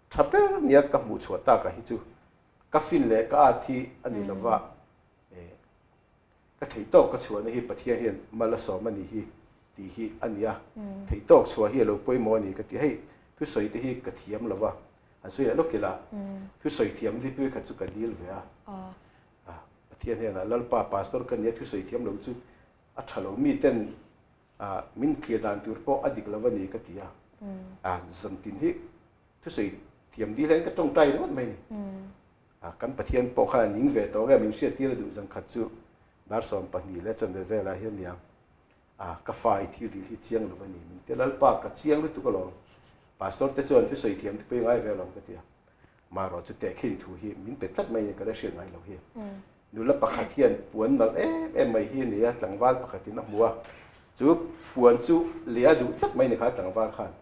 Tha ber nia ka hmuh chhuah takah hi chu ka fin leh ka at hi a ni lova, ka theihtawk ka chhuahna hi Pathian hian mal a sawm a ni hi tih hi a ni a, theihtawk chhuah hi a lo pawimawh a ni ka ti. Hei thusawi te hi ka thiam lova, an sawi leh lawk ila, thusawi thiam ni pui khat chu ka dil ve a, Pathian hian Lalpa Pastor ka nia thusawi thiam lo chu a tha lo mi ten min thlir dan tur pawh a dik lo a ni ka ti a, zantin hi thusawi. Thiam dil hian ka tawngtai ringawt mai ni. Kan Pathian pawh khan a ning ve tawh nge min hriattir a duh zan khat chu dar 12 leh chanve velah hian niang ka fa i thil dil hi chiang lo va ni min ti a, Lalpa ka chiang lutuk alawm, Pastor te chuan thusawi thiam te pawh i ngai ve alawm ka ti a, marawh chu tehkhin thu hi min pe tlat mai a ni ka la hriat ngai lo hi. Nula pakhat hian puan nalh em em mai hi a ni a, tlangval pakhatin a hmu a, chu puan chu leh a duh tlat mai ni kha tlangval khan.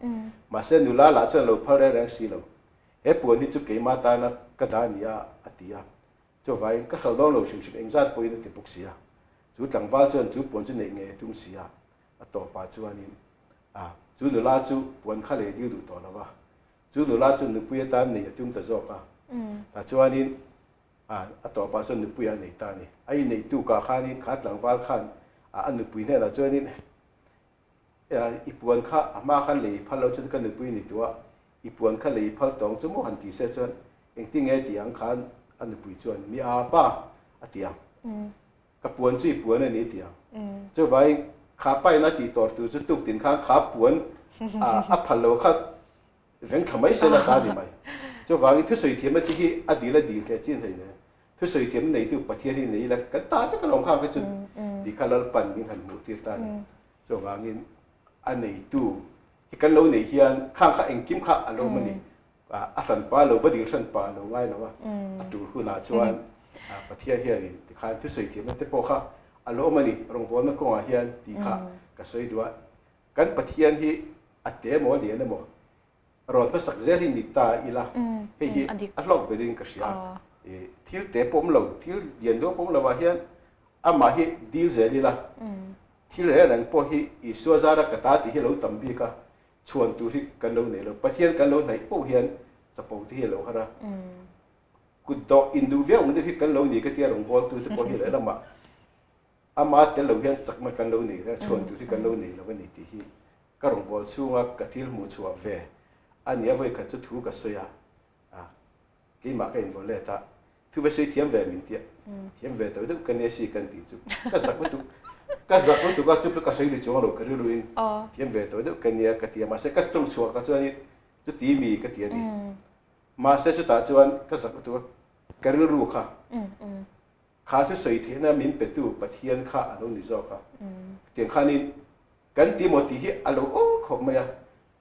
Mahse nula lah chuan a lo phal reng reng si lo. He puan hi chu keimah tana ka dah a ni a, a ti a. Chuvangin ka hralh dawn lo hrim hrim engzat pawhin a ti bawk si a. Chu tlangval chuan chu puan chu neih ngei a tum si a, a tawpah chuanin a, chu nula chu puan kha lei dil duh tawh lo va, chu nula chu nupui atan neih a tum ta zawk a. Tah chuanin A, a tawpah chuan nupui a nei ta a ni. A inneih tukah khanin kha tlangval khan a nupui hnenah chuanin, I puan kha a hma khan lei i phal lo chuan ka nupui ni tuah, i puan kha lei i phal tawng chu maw han ti se chuan engtin nge ti ang khan a nupui chuan mi a pa a ti ang. Ka puan chu i puan a ni ti ang. Chuvangin kha pain a tih tawr tur chu tuktin khan kha puan a phal lo kha Veng thla mai sela ta ni mai. Chuvangin thusawi thiamna te hi a dil a dil hle chin hlei nen thusawi thiamna neitu Pathian hi nei ila kan ta vek alawm khang kha chu ti kha Lalpan min han hmuh tir ta a ni. Chuvangin a neitu hi kan lo neih hian khang kha engkim kha a lo awm a ni. A hranpa lo va dil hranpa a lo ngai lo a, a tul hunah chuan Pathian hianin tikhan thusawi thiamna te pawh kha a lo awm a ni rawngbawlna kawngah hian tih kha ka sawi duh a. Kan Pathian hi a te emaw a lian emaw rawn hmasak zel hi ni ta ila hei hi a hlawk berin ka hria. Thil te pawh awm lo, thil lian deuh pawh awm lovah hian amah hi dil zel ila thil reng reng pawh hi Isua zara ka ta tih hi a lo tam bik a, chhuan tur hi kan lo nei lo. Pathian kan lo hnaih poh hian chapo te hi a lo har a, kut dawh induh viau ang deuh hi kan lo ni ka tia rawngbawltu te pawh hi lehlamah Ama tel lo hian chakna kan lo nei reng, chhuan tur hi kan lo nei lo a ni tih hi ka rawngbâwl chhunga ka thil hmuh chhuah ve a ni a, vawikhat chu thu ka sawi a, a keimah ka invaw let a, thu ve sawi thiam ve min tia, thiam ve tawh deuh ka nia si kan tih chu ka zak lutuk, ka zak lutuk a, chu ka sawi ri chuang lo ka rilruin thiam ve tawh deuh ka nia ka ti a, mahse ka tawng chhuah ka chuanin chuti mi ka ti a ni, mahse chutah chuan ka zak lutuk a, ka rilru kha. Kha chu sawi theihna min petu Pathian kha a lo ni zawk a. Tiang khanin kan ti maw tih hi a lo aw khawp mai a.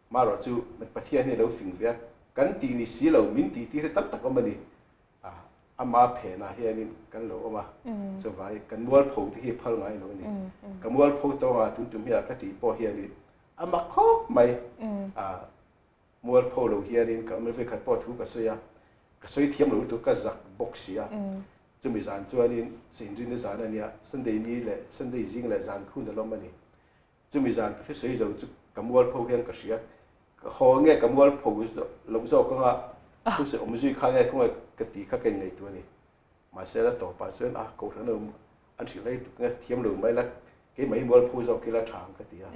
Marawh chu Pathian hi a lo fing ve a, kan tih ni si lo min tih tir hi tam tak awm a ni. Ama phenah hianin kan lo awm a, chuvai kan mualpho te hi phal ngai lo a ni. Ka mualpho tawngah tun tum hian ka tih pawh hianin a mak khawp mai. Mualpho lo hianin ka awm vekhat pawh thu ka sawi a, ka sawi thiam lo lutuk ka zak bawk si a. Chumi zan chuanin Inrinni zan a nia, Sunday ni leh Sunday zing leh zan khun a lawm a ni. Chumi zan ka thusawi zo chu ka mualpho hian ka hria, ka haw nge ka mualpho loh zawk anga thusawi awm zui kha nge kawng ka tih kha ka inngaihtuah a ni. Mahse la tawpah chuan a kohhran a awm an hrilh rei tuk nge thiam lo mai la, keimah hi mualpho zawk ila tha ang ka ti a.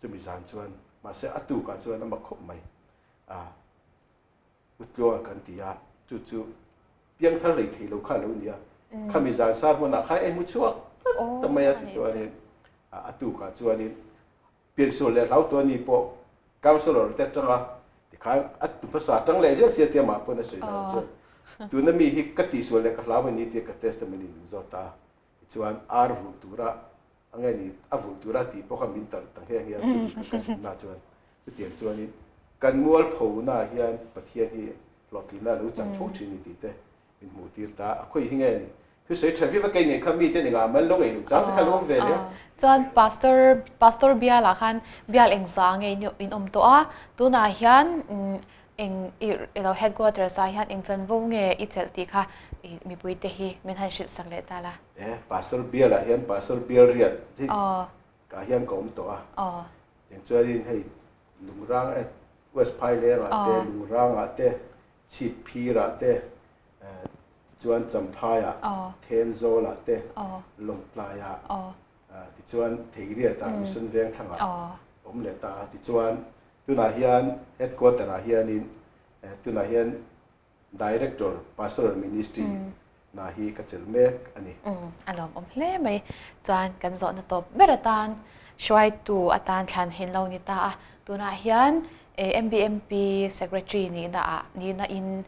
Chumi zan chuan, mahse a tukah chuan a mak khawp mai. A, Utluanga kan ti a, chu chu piangthar lei thei lo kha a lo ni a. Khami zan sar hmunah khan ei hmu chhuak tlat ta mai a ti chuanin, a tukah chuanin piansual leh hlau tawh a ni pawh councillor te atanga tikhan a tu hmasa atang leh zel sia tia mah pawn a sawi dan chuan tuna mi hi ka tihsual leh ka hlau a ni tia ka testimony min zawt ta a. Tichuan ar vulh tura a nge ni a vulh tura tih pawh kha min tarh ta nghe nghe a chumi ka ka zumna chuan chutiang chuanin kan mualphona hian Pathian hi hlawhtlinna a lo chang fo thin ni tih te min hmuh tir ta a khawi hi nge ni thusawi tha viau a kei ngei kha mite ni ngah man lo ngaih luh chang te kha lo awm ve leh a. Chuan Pastor Pastor bialah khan bial engzah nge in awm tawh a tunah hian Eng i ilo headquarters ah hian eng chanvo nge i chelh tih kha i mipui te hi min han hrilh sak leh ta la. E, Pastor Bial ah hian Pastor Bial riat hi ka hian ka awm tawh a. Eng chuanin hei Lungrang e West Phaileng ah te, Lungrang ah te, Chhip Phir ah te, tichuan Champhai ah, Thenzawl ah te, Lawngtlai ah, tichuan Theiriat ah Mission Vengthlang ah awm leh ta a. Tichuan Tunah hian headquarter ah hianin tunah hian Director Pastoral Ministry hna hi ka chelh mek a ni. A lawmawm hle mai. Chuan kan zawhna tawp ber atan hruaitu atan thlan hin lo ni ta a. Tunah hian MBMP Secretary nihna ah nihna in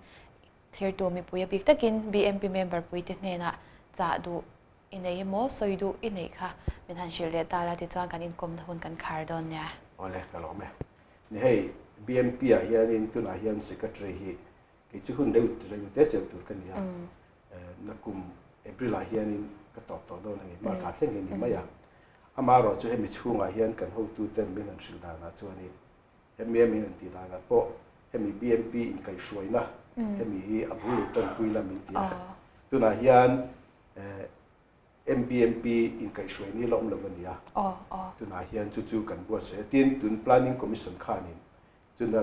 thlirtu mipui a bik takin BMP member puite hnenah chah duh i nei emaw sawi duh i neih kha min han hrilh leh ta la tichuan kan inkawmna hun kan khar dawn nia. Awle ka lawm e. Ni hei BMP ah hianin tunah hian Secretary hi kei chu hun reu reu te chelh tur ka ni a. Nakum April ah hianin ka tawp tawh dawn a ni. March ah thleng hi ni mai a. Amaherawh chu hemi chhungah hian kan hotuten min han hrilh danah chuanin hemi a min han tih danah pawh hemi BMP inkaihhruaina hemi hi a bul lo tanpui la min ti a. Tunah hian MBMP inkaihhruai ni la awm lo a ni a. Tunah hian chu chu kan buatsaih a. Tin, tun Planning Commission khanin chuna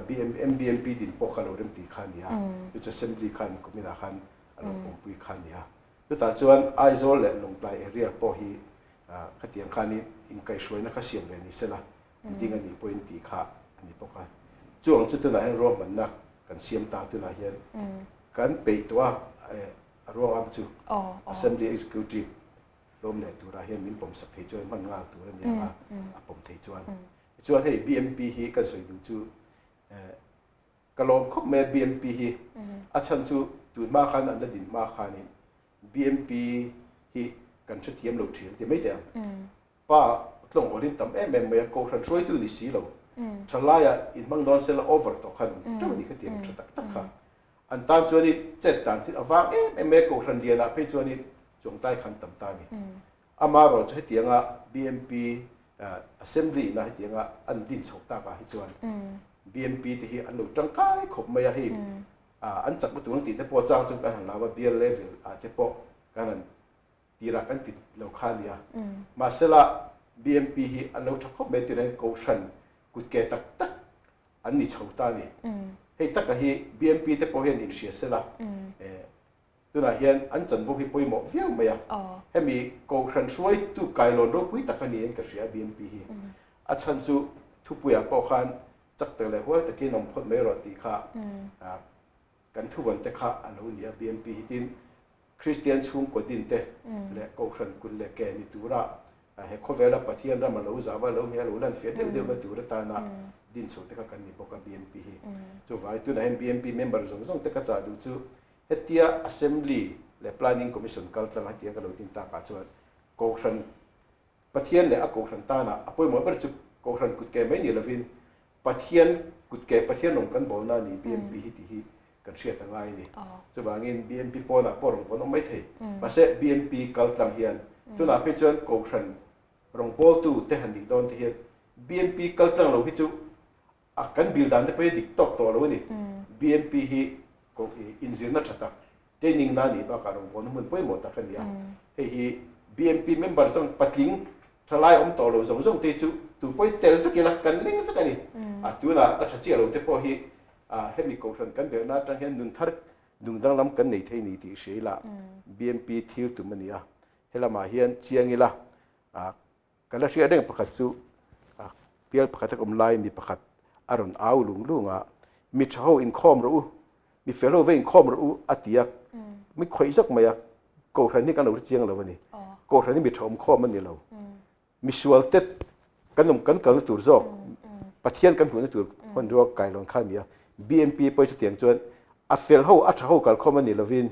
MBMP din pawh kha lo remti kha a ni a. Chu chu Assembly khan kuminah khan a lo pawmpui kha a ni a. Chutah chuan Aizawl leh Lawngtlai area pawh hi khatiang khanin inkaihhruaina kha siam ve ni sela, ding a nih pawhin tih kha a ni bawk a. Chu ang chu tunah hian ruahmanna kan siam ta tunah hian kan peih tawh a, a ruangam chu Assembly Executive lawm leh turah hian min pawmsak thei chuan hman nghal tur a ni ang a, a pawm thei chuan. Tichuan hei BMP hi kan sawi duh chu Ka lawm khawp mai a BMP hi. A chhan chu tun hma khan an la din hma khanin BMP hi kan hrethiam lo thin a ti mai teh ang. Pa tlawng awlin tam em em mai a, kohhran hruaitu ni si lo. Thalaiah inhmang dawn sela over tawh khan awm teuh a ni kha tiang tha tak tak kha. An tan chuanin chet dan thil a vang em em mai a, kohhran lianah phei chuanin chuangtlai khan tam ta a ni. Amaherawh chu hetianga BMP Assembly ina hetianga an din chhoh takah hi chuan BMP te hi an lo tangkai khawp mai a, hei an chak lutuk ang tih te pawh chang chu kan han lau a, bial level ah te pawh kan han tirah kan ti lo kha a nia. Mahsela BMP hi an lo tha khawp mai tireng kohhran kutke tak tak an ni chho ta a ni. Hei taka hi BMP te pawh hian inhria sela Tunah hian an chanvo hi pawimawh viau mai a, hemi Kohhran hruaitu kailawn ropui tak a niin ka hria BNP hi. A chhan chu thupuiah pawh khan chak tak leh huai takin awm phawt mai rawh tih kha kan thuvawn te kha a lo ni a BNP hi. Tin, Kristian chhungkaw din te leh Kohhran kut leh ke ni tura he khawvela Pathian ram a lo zau a, lo ngheh a lo lan fiah deuh deuhna tur atana din chho te kha kan ni bawk a BNP hi. Chuvangin tunah hian BNP member zawng zawng te ka chah duh chu Hetia Assembly leh Planning Commission kal tlang hetiang ka lo tin takah chuan Kohhran Pathian leh a Kohhran tana a pawimawh ber chu Kohhran kutke mai ni lovin Pathian kutke Pathian rawng kan bawlna a ni BMP hi tih hi kan hriat a ngai a ni. Chuvangin BMP pawnah pawh rawng pawn awm mai thei. Mahse BMP kal tlang hian tunah phei chuan Kohhran rawngbawltu te han nih dawn te hian BMP kal tlang lo hi chu A kan bil dan te pawh hi dik tawk tawh lo a ni. BNP hi inzirna tha tak, training na nih bakah rawngbawlna hmun pawimawh tak a ni a. Hei hi BNP member chuan patling thalai awm tawh lo zawng zawng te chu tu pawh hi tel vek ila kan leng vek a ni. A tunah la tha chiah lo te pawh hi hemi kohhran kan belhna atang hian nun thar nung danglam kan nei thei ni tih hria ila BNP thil tum a ni a. Helamah hian chiang ila Ka la hriat reng pakhat chu pial pakhat a awm lai mi pakhat a rawn au lung lung a, mi tha ho inkhawm rawh u, mi fel ho ve inkhawm rawh u a ti a, mi khawih zawk mai a, Kohhran hi kan lo hre chiang lo a ni, Kohhran hi mi tha awm khawm a ni lo, mi sual te kan awm kan kalna tur zawk, Pathian kan hmuhna tur hmanrua kailawn kha a ni a, BMP pawh hi chutiang chuan a fel ho a tha ho kalkhawm a ni lovin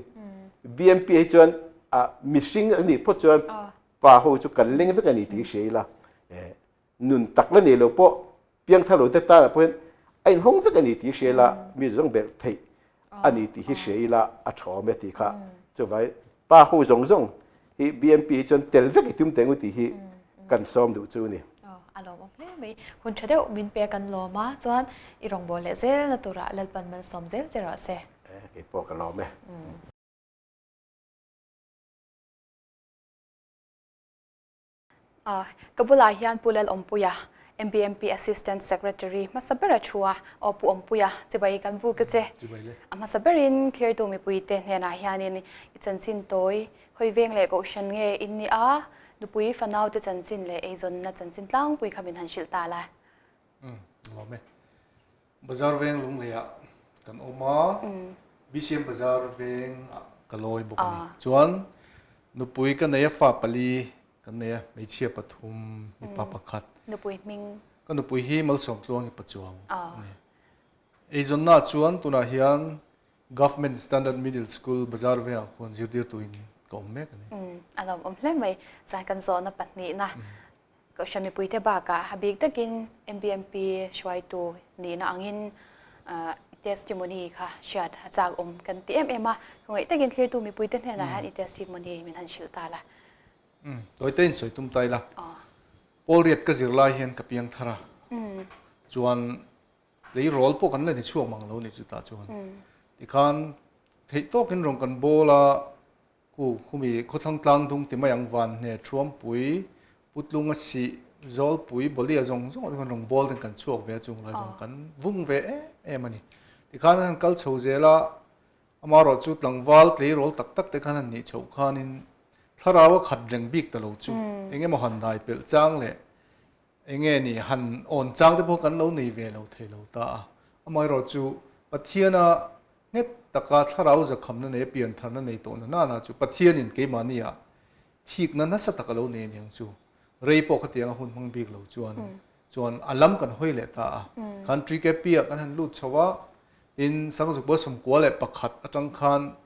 BMP hi chuan mihring a nih phawt chuan Pa ho chu kan leng vek a ni tih hria ila, nun tak la nei lo pawh piangthar lo te tanah pawh hian a inhawng vek a ni tih hria ila, mi zawng belh theih a ni tih hi hria ila a tha awm e tih kha chuvai pa ho zawng zawng hi BMP hi chuan tel vek i tum teh ngu tih hi kan sawm duh chu a ni. A lawmawm hle mai. Hun tha deuh min pe kan lawm a, chuan i rawngbâwl leh zelna turah Lalpan malsawm zel che rawh se. Kei pawh ka lawm e. Ka bulah hian Pu Lalawmpuia, MBMP Assistant Secretary hmasa ber a thu a, aw Pu Awmpuia, chibai kan buk a che. A hmasa berin cleartu mipuite hnenah hianin i chanchin tawi, khawi veng leh kohhran nge in ni a, nupui fanaute chanchin leh eizawnna chanchin tlangpui kha min han hrilh ta la. Umm, lawm e. Bazar veng Lungleiah kan awm a, BCM Bazar vengah ka lawi bawk a ni. Chuan nupui ka nei a, fa pali kan nei a, hmeichhia pathum, mipa pakhat. Nupui hming? Ka nupui hi Malsawmtluangi Pachuau a ni. Eizawnna chuan tunah hian Government Standard Middle School Bazar vengah khuan zirtirtuin ka awm mek a ni. A lawmawm hle mai. Chuan kan zawhna pahnihna Kohhran mipuite bakah a bik takin MBMP hruaitu nihna angin i testimony kha hriat a chak awm kan ti em em a. Khawngaih takin thlirtu mipuite hnenah hian i testimony min han hrilh ta la. Tawite in sawi tum ta ila. Pawl riat ka zir lai hian ka piang thar a. Chuan tleirawl pawh kan la ni chhuak mang lo ni chutah chuan. Tikhan theih tawkin rawn kan bawl a, Ku khumi khawthlang tlang dung ti mai ang van hne Thuampui, Putlunga sih, Zawlpui, Bawlia zawng zawng ah te khan rawn bawl ten kan chhuak ve a chung lai zawng kan vung ve em em a ni. Tikhan an han kal chho zel a, amaherawh chu tlangval tleirawl tak tak te khan han nih chhoh khanin thlarau a khat reng bik ta lo chu eng emaw han dai pelh chang leh eng nge ni han awn chang te pawh kan lo nei ve lo thei lo ta a. Amaherawh chu Pathiana Nghet taka thlarau zakhamna nei a piantharna nei tawh na nana chu Pathianin keimahniah thikna nasa tak a lo nei aniang chu. Rei pawh khatianga hun hmang bik lo chuan chuan a lam kan hawi leh ta a. Khan TKP ah kan han lut chho a, tin Sangzukbual 11 atang khan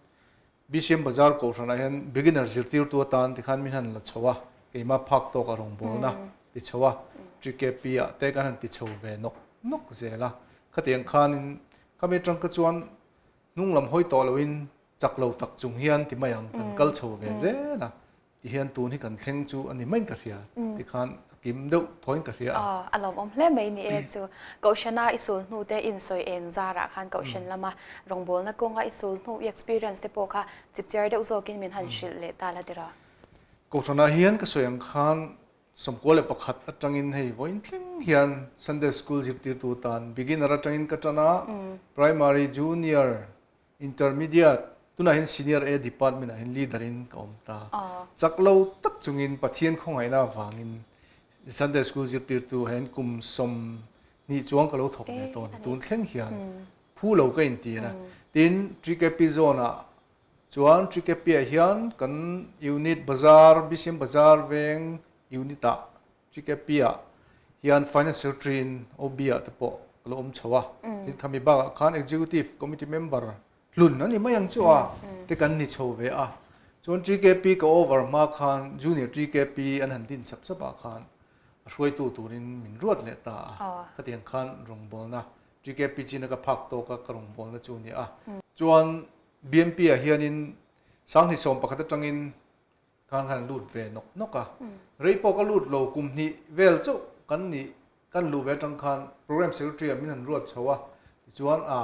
BCM Bazar Kohhranah hian beginner zirtirtu atan tikhan min han la chho a, keimah phak tawk a rawngbawlna ti chho a, TKP ah te kan han ti chho ve nawk nawk zel a. Khatiang khanin Khami atang kha chuan hnung lam hawi tawh loin chak lo tak chung hian ti mai ang kan kal chho ve zel a ti hian tun hi kan thleng chu a ni maiin ka hria ti khan a kim deuh thawiin ka hria a. Aw a lawmawm hle mai ni e chu Kohhrana i sul hnu te insawi eng zarah khan Kohhran lama rawngbawlna kawnga i sul hnu i experience te pawh kha chipchiar deuh zawkin min han hrilh leh ta la tiraw. Kohhranah hian ka sawi ang khan 11 atangin hei vawiin thleng hian Sunday School zirtirtu tan beginner atangin ka tan a, Primary, Junior, Intermediate, tunah hian Senior A department ah hian leader in ka awm ta. Chak lo tak chungin Pathian khawngaihna avangin Sunday School zirtirtu hian kum 20 chuang ka lo thawk ve tawh a ni. Tun thleng hian phu lo ka inti a. Tin, TKP zone ah Chuan Trikepiah hian kan unit bazar, BCM bazar veng unit ah Trikepiah hian Finance Secretary in OB ah te pawh ka lo awm chho a. Tin khami bakah khan Executive Committee member hlun a ni mai ang chu a te kan ni chho ve a. Chuan TKP ka over hma khan Junior TKP an han din sap sap ah khan a hruaitu turin min ruat leh ta a. Khatiang khan rawngbawlna TKP china ka phak tawk a ka rawngbawlna chu a ni a. Chuan BMP ah hianin 2011 atangin khan khan lut ve nawk nawk a. Rei pawh ka lut lo kum hnih vel chauh kan nih kan luh ve atang khan Program Secretary ah min han ruat chho a. Tichuan a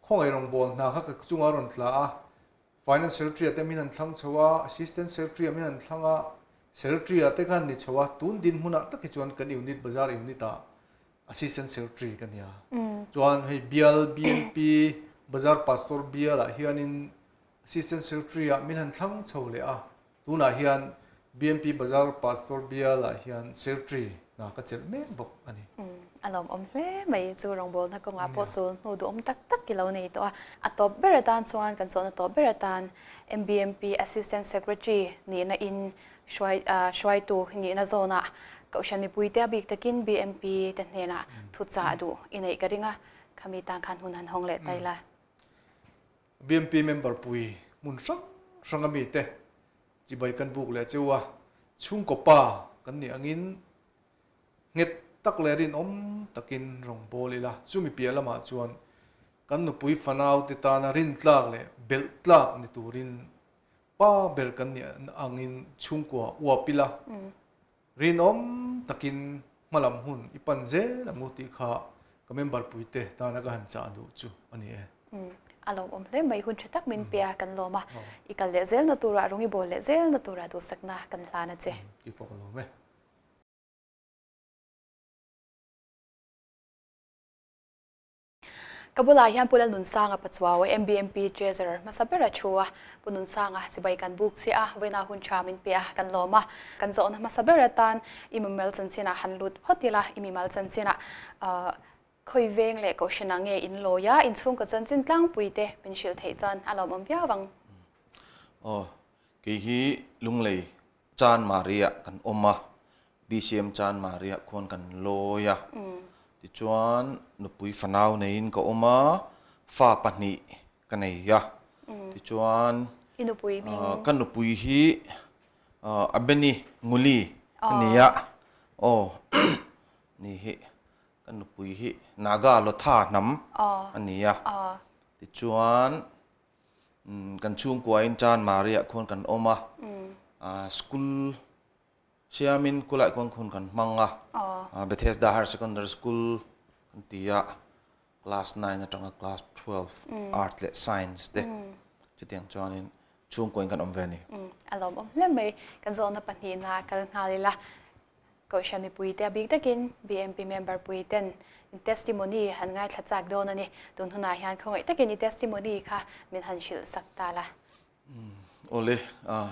khawngaih rawngbâwl hna kha ka chungah a rawn tla a. Finance Secretary ah te min han thlang chho a, Assistant Secretary ah min han thlang a, Secretary ah te khan ni chho a. Tun dinhmunah tak hi chuan kan unit bazar unit ah Assistant Secretary ka nia. Chuan hei bial BNP Bazar Pastor bial ah hianin Assistant Secretary ah min han thlang chho leh a. Tunah hian BNP Bazar Pastor bial ah hian Secretary hna ka chelh mek bawk a ni. A lawmawm hle mai chu rawngbawlna kawngah pawh sul hnu duhawm tak tak i lo nei tawh a. A tawp ber atan chuan kan chawlhna tawp ber atan MBMP Assistant Secretary nihna in Hruai hruaitu nihna zawnah Kohhran mipuite a bik takin BMP te hnenah thuchah duh i neih ka ring a, khami tan khan hun han hawng leh ta ila. BMP member pui hmun hrang hrang a mite chibai kan buk leh cheu a, chhungkaw pa kan nih angin nghet tak leh rinawm takin rawn bawl ila, chumi piah lamah chuan kan nupui fanaute tana rintlak leh belh tlak ni turin Pa ber kan nih angin chhungkua uap ila, rinawm takin hmalam hun i pan zel ang u tih kha ka member puite tana ka han chah duh chu a ni e. A lawmawm hle mai, hun tha tak min pe a, kan lawm a, i kal leh zelna turah rawng i bawl leh zelna turah duhsakna kan hlan a che. Tih pawh ka lawm e. Ka bulah hian Pu Lalnunsanga Pachuau, MBMP Treasurer hmasa ber a thu a. Pu Nunsanga chibai kan buk chiah a, vawiina hun tha min pe a, kan lawm a. Kan zawhna hmasa ber atan i mimal chanchinah han lut phawt ila, i mimal chanchinah khawi veng leh kohhranah nge in lawi a, inchhungkaw chanchin tlangpui te min hrilh theih chuan a lawmawm viau ang. Aw, kei hi Lunglei Chan Maria kan awm a, BCM Chan Maria khuan kan lawi a. Tichuan nupui fanau neiin ka awm a, fa pahnih ka nei a. Tichuan I nupui hming? Ka nupui hi Abeni Nguli a ni a, aw ni hi ka nupui hi Naga Lotha hnam a ni a. Tichuan kan chhungkuain Chanmariah khuan kan awm a, school Siamin kulai khuan khun kan hmang a, Bethesda Higher Secondary School kan ti a, class nine atanga class 12 Arts leh Science te chutiang chuanin chhungkuain kan awm ve a ni. A lawmawm hle mai. Kan zawhna pahnihna kal nghal ila, Kohhran mipuite a bik takin BMP member puiten testimony han ngaithla chak dawn a ni. Tun hunah hian khawngaih takin i testimony kha min han hrilh sak ta la. Awle,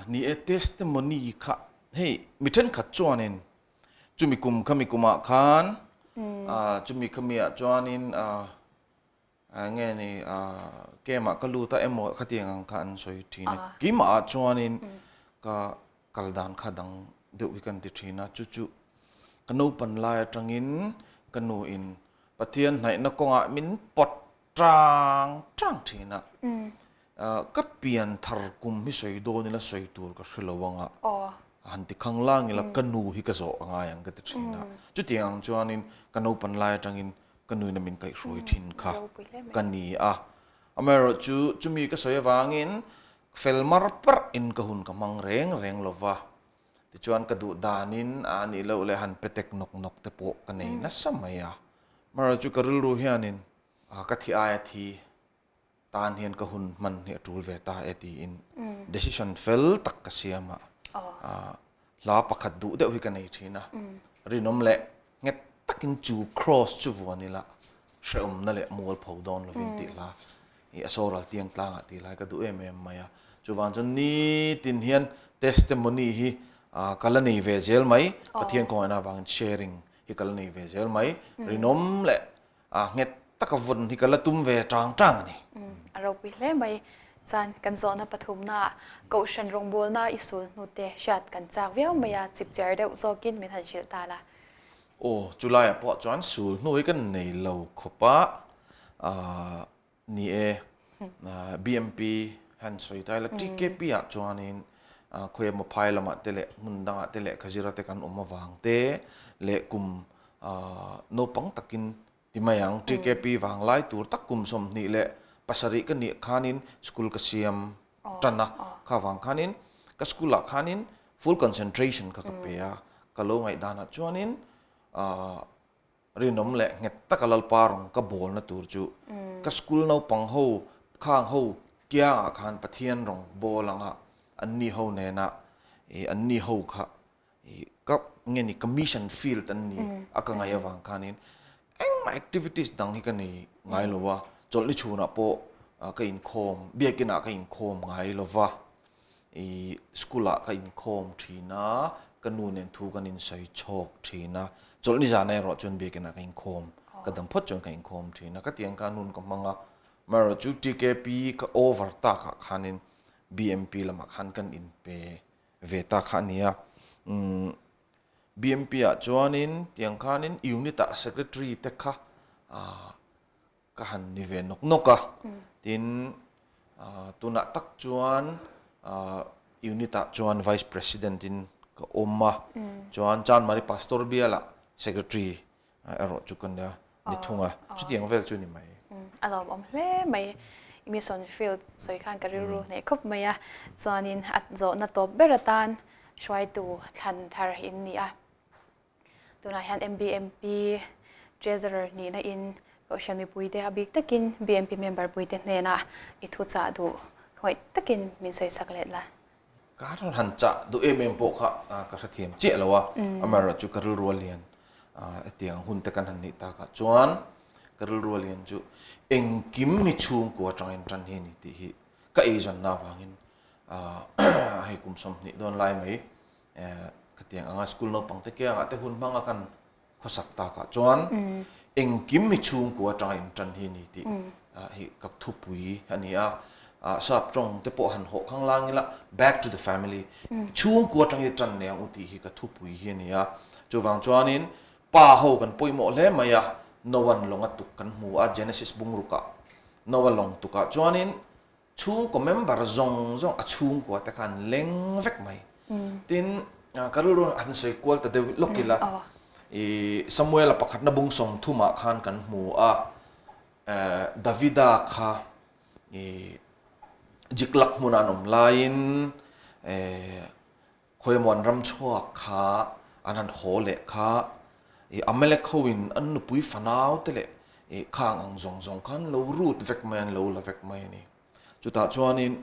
ni e testimony kha hei mi thenkhat chuanin chumi kum khami kumah khan chumi khami ah chuanin nge ni camp ah ka lut a emaw khatiang ang kha an sawi thin a keimah ah chuanin ka kal dan kha dang deuh hi kan ti thin a chu chu ka naupan lai atangin ka nu in Pathian hnaihna kawngah min pawt Tang tang thin a. Ka pian thar kum hi sawi dawn ila sawi tur ka hre lo ang a. Han ti khang lang ila ka nu hi ka zawh a ngai ang ka ti thin a. Chutiang ang chuanin ka naupan lai atangin ka nuin a min kaihhruai thin kha ka ni a. Amaherawhchu chumi ka sawi avangin fel mar parh in ka hun ka hmang reng reng lo va. Tichuan ka duh danin a nih loh leh han pe tek nawk nawk te pawh ka nei nasa mai a. Amaherawhchu ka rilru hianin Ka thi aia thi tan hian ka hun hman hi a tul ve ta e tiin decision fel tak ka siam a. Hla pakhat duh deuh hi ka nei thin a. Rinawm leh nghet takin chu cross chu vuan ila hrehawmna leh mualpho dawn lovin tih hla hi a soral tiang tlangah tih lai ka duh em em mai a. Chuvang chuan nitin hian testimony hi ka la nei ve zel mai. Pathian kawngaihnna avangin sharing hi ka la nei ve zel mai. Rinawm leh A nghet taka vawn hi ka la tum ve tang tang a ni. A ropui hle mai. Chuan kan zawhna pathumnaah Kohhran rawngbawlna i sul hnute hriat kan chak viau mai a, chipchiar deuh zawkin min han hrilh ta la. Aw, chulaiah pawh chuan sul hnu hi kan nei lo khawp a, Ni e, BMP han sawi ta ila TKP ah chuanin khawi emaw phai lamah te leh hmun dangah te lehkha zira te kan awm avang te leh kum naupang takin ti mai ang TKP vang lai tur tak kum 27 ka nih khanin school ka siam tan a, kha vang khanin ka school ah khanin full concentration kha ka pe a, ka lo ngaihdanah chuanin Rinawm leh nghet taka Lalpa rawng ka bawlna tur chu ka school naupang ho khang ho kiangah khan Pathian rawng bawl anga anni ho nena ih anni ho kha ih ka nge ni ka mission field an ni a ka ngaih avang khanin engmah activities dang hi ka nei ngai lo a, chawlhni chhunah pawh ka inkhawm biakinah ka inkhawm ngai lo va. I school ah ka inkhawm thin a, ka nu nen thu kan insawi chhawk thin a, chawlhni zan erawh chuan biakin ah ka inkhawm, ka dam phawt chuan ka inkhawm thin a, ka tiang khan hun ka hmang a, amaherawh chu TKP ka over tak ah khanin BMP lamah khan kan inpe ve ta kha a ni a, umm BMP ah chuanin tiang khanin unit ah secretary te kha ah Ka han ni ve nawk nawk a, tin tunah tak chuan unit ah chuan vice president in ka awm a, chuan Chanmari Pastor bialah secretary erawh chu ka ni thung a, chutiang vel chu ni mai. A lawmawm hle mai, i mission field sawi khan ka rilru hneh khawp mai a, chuanin a zawhna tawp ber atan hruaitu thlan thar in ni a. Tunah hian MBMP Treasurer nihna in Kohhran mipuite a bik takin BMP member puite hnenah i thu chah duh khawngaih takin min sawi sak let la. Ka rawn han chah duh em em pawh kha ka hrethiam chiah lo a, amaherawh chu ka rilru a lian hetiang hun te kan han nih takah chuan ka rilru a lian chu engkim hi chhungkua atangin tan hi a ni tih hi ka eizawnna avangin hei kum 20 dawn lai mai Khatiang anga school naupang te kiangah te hun hmanga kan khawsak takah chuan engkim hi chhungkua atanga intan hi a ni tih hi ka thupui a ni a. Sap tawng te pawh han hawh khang lang ila back to the family chhungkua atanga i tan leh ang u tih hi ka thupui hi a ni a. Chuvang chuanin pa ho kan pawimawh hle mai a. Noa'n lawng a tuk kan hmu a, Genesis bungrukah Noa lawng tukah chuanin chhungkaw member zawng zawng a chhungkua te kha an leng vek mai. Tin, ka rilru han sawi kual ta deuh lawk ila, i Samuela pakhatna bung sawmthumah khan kan hmu a, Davida kha i Ziklag hmuna an awm laiin Khawimaw an ram chhuak kha an han haw leh kha i Amalek ho in an nupui fanau te leh i khang ang zawng zawng kha an lo rut vek mai a, an lo la vek mai a ni. Chutah chuanin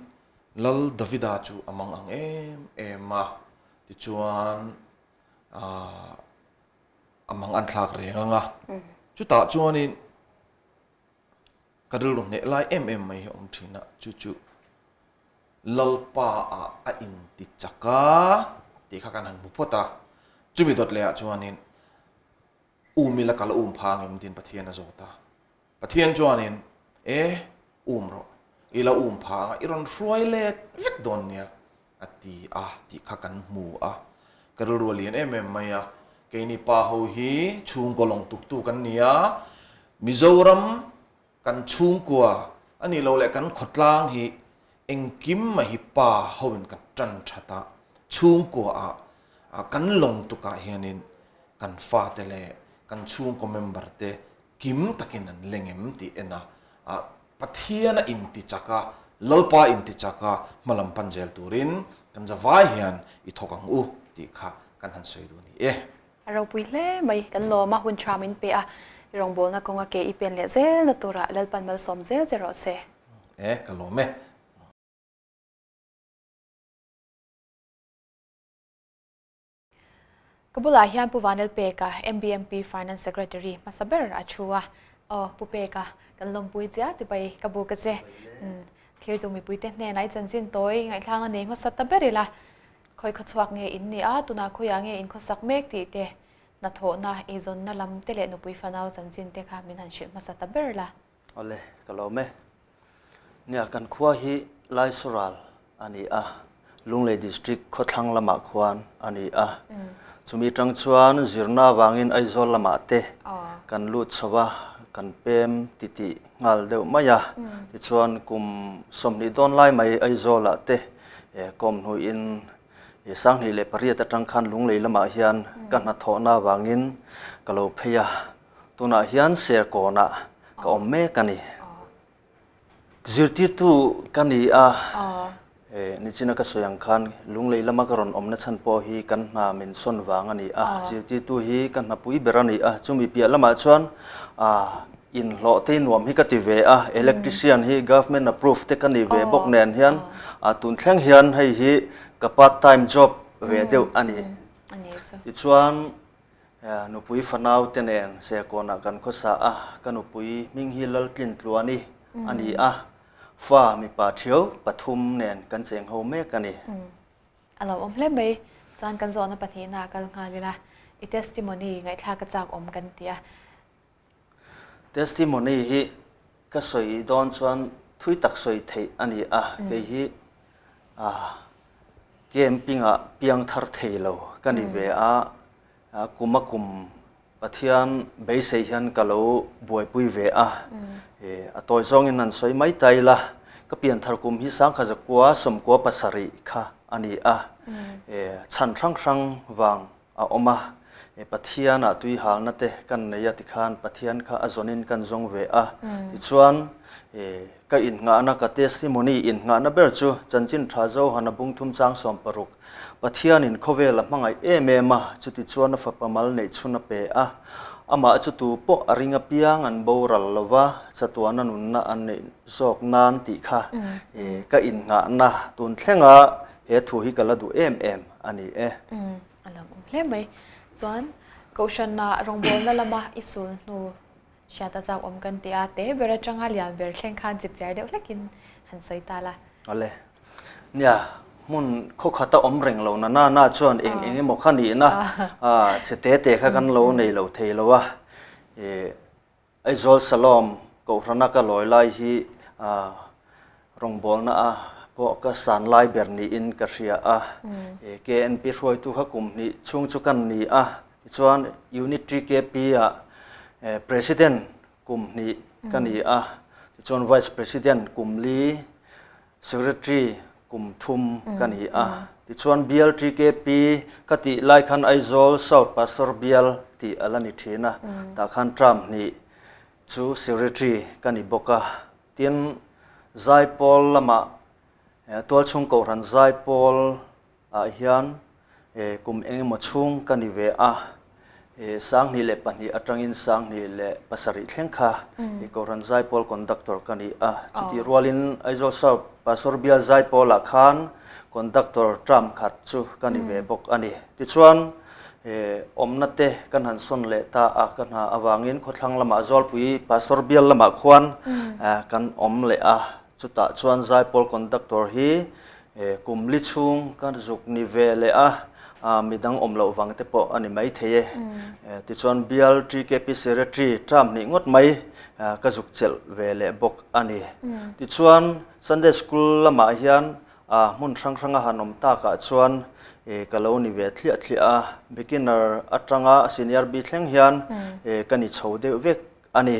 Lal Davida chu a mang ang em em a, tichuan aah a mang an thlak reng ang a. Chutah chuanin Ka rilru hneh lai em em mai hi a awm thin a, chu chu Lalpa ah a inti chak a tih kha kan han hmu phawt a, chumi dawt leh ah chuanin um ila ka la um pha angem tiin Pathian a zawt a, Pathian chuanin e um rawh, i la um pha anga i rawn hruai let vek dawn nia a ti a tih kha kan hmu a, ka rilru a lian em em mai a, keini pa ho hi chhungkaw lawng tuktu kan ni a, Mizoram kan chhungkua a nih loh leh kan khawtlang hi engkim mai hi pa hoin kan tan that a, chhungkua ah kan lawng tukah hianin kan fate leh kan chhungkaw member te kim takin an leng em tih en a, Pathian a inti chak a, Lalpa inti chak a, hmalam pan zel turin kan zavai hian i thawk ang u tih kha kan han sawi duh a ni e. A ropui hle mai, kan lawm a, hun tha min pe a, i rawngbawlna kawnga ke i pen leh zelna turah Lalpan malsawm zel che rawh se. E, ka lawm e. Ka bulah hian Pu Vanel Peka, MBMP Finance Secretary hmasa ber a thu a. Aw, Pu Peka, kan lawmpui chia chi pai ka bu ka che. Thirtu mipuite hnenah i chanchin tawi ngaihthlak a nei hmasa ta ber ila. Khawi khawchhuak nge in ni a, tunah khawiah nge in khawsak mek tih te, hnathawhna, eizawnna lam te leh nupui fanau chanchin te kha min han hrilh hmasa ta ber la. Awle, ka lawm e. Nia, kan khua hi Laisoral a ni a, Lunglei District khawthlang lamah khuan a ni a. Chumi tang chuan zirna avangin Aizawl lamah te kan lut chho a, kan pem titih nghal deuh mai a. Tichuan kum 20 dawn lai mai Aizawlah te kawm hnuin 2008 atang khan Lunglei lamah hian ka hnathawhna avangin ka lo phei a. Tunah hian Serkawnah ka awm mek a ni. Zirtirtu ka ni a, nichina ka sawi ang khan Lunglei lama ka rawn awmna chhan pawh hi kan hna min sawn vang a ni a. Zirtirtu hi ka hnapui ber a ni a, chumi piah lamah chuan inhlawh te nuam hi ka ti ve a, electrician hi government approved te ka ni ve bawk nen hian tun thleng hian hei hi ka part time job ve deuh a ni. Tichuan Nupui fanau te nen Serkawnah kan khawsa a, ka nupui hming hi Laltlintluani a ni a, fa mipa thiau pathum nen kan cheng ho mek a ni. A lo awm hle mai, chuan kan zawhna pahnihna a kal nghal ila, i testimony ngaihthlak a chak awm kan ti a. Testimony hi ka sawi dawn chuan thui tak sawi theih a ni a, kei hi camping-ah piang thar thei lo ka ni ve a, kum a kum Pathian beisei hian ka lo buaipui ve a, a tawi zawngin han sawi mai ta ila, ka pian thar kum hi 1997 kha a ni a, chhan hrang hrang vang a awm a, Pathianah tui halna te kan nei a tikhan Pathian kha a zawnin kan zawng ve a, tichuan ka innghahna ka testimony innghahna ber chu Chanchin Tha Zohana bungthum chang 60 Pathianin khawvel a hmangaih em em a, chutichuan a fapa mal neih chhun a pe a, amah chu tu pawh a ring apiang an boral lo va, chatuana nunna an neih zawk nan tih kha ka innghahna tun thlenga he thu hi ka la duh em em a ni e. A lo awm hle mai. Chuan Kohhranah rawngbawlna lama i sul hnu hriat a chak awm kan ti a, te ber atanga lian ber thleng khan chip chiar deuh hlekin han sawi ta la. Awle. Nia, hmun khawkhata awm reng lo na na na chuan eng eng emaw kha nihna che te te kha kan lo nei lo thei lo a. Aizawl Salom Kohhrana ka lawi lai hi rawngbawlna a pawh ka san lai ber niin ka hria a. KNP hruaitu kha kum hnih chhung chu kan ni a, tichuan Unit TKP ah. President kum hnih ka ni a, tichuan Vice President kum li, Secretary kum thum ka ni a. Tichuan Bial TKP ka tih lai khan Aizawl South Pastor Bial tih a la ni thin a, tah khan term hnih chu Secretary ka ni bawk a. Tin, Zaipawl lamah Tualchhung Kohhran Zaipawl ah hian kum eng emaw chhung ka ni ve a, 2002 atangin 2007 thleng kha Kohhran Zaipawl Conductor ka ni a. Chutih rualin Aizawl South Pastor Bial Zaipawl ah khan Conductor term khat chu ka ni ve bawk a ni. Tichuan awmna te kan han sawn leh ta a, ka hna avangin khawthlang lamah Zawlpui Pastor Bial lamah khuan kan awm leh a. Chutah chuan Zaipawl Conductor hi kum li chhung ka zuk ni ve leh a, midang awm loh vang te pawh a ni mai thei e. Tichuan Bial TKP Secretary term hnih ngawt mai ka zuk chelh ve leh bawk a ni. Tichuan Sunday School lamah hian hmun hrang hranga han awm takah chuan ka lo ni ve thliah thliah a, beginner atanga senior B thleng hian ka ni chho deuh vek a ni.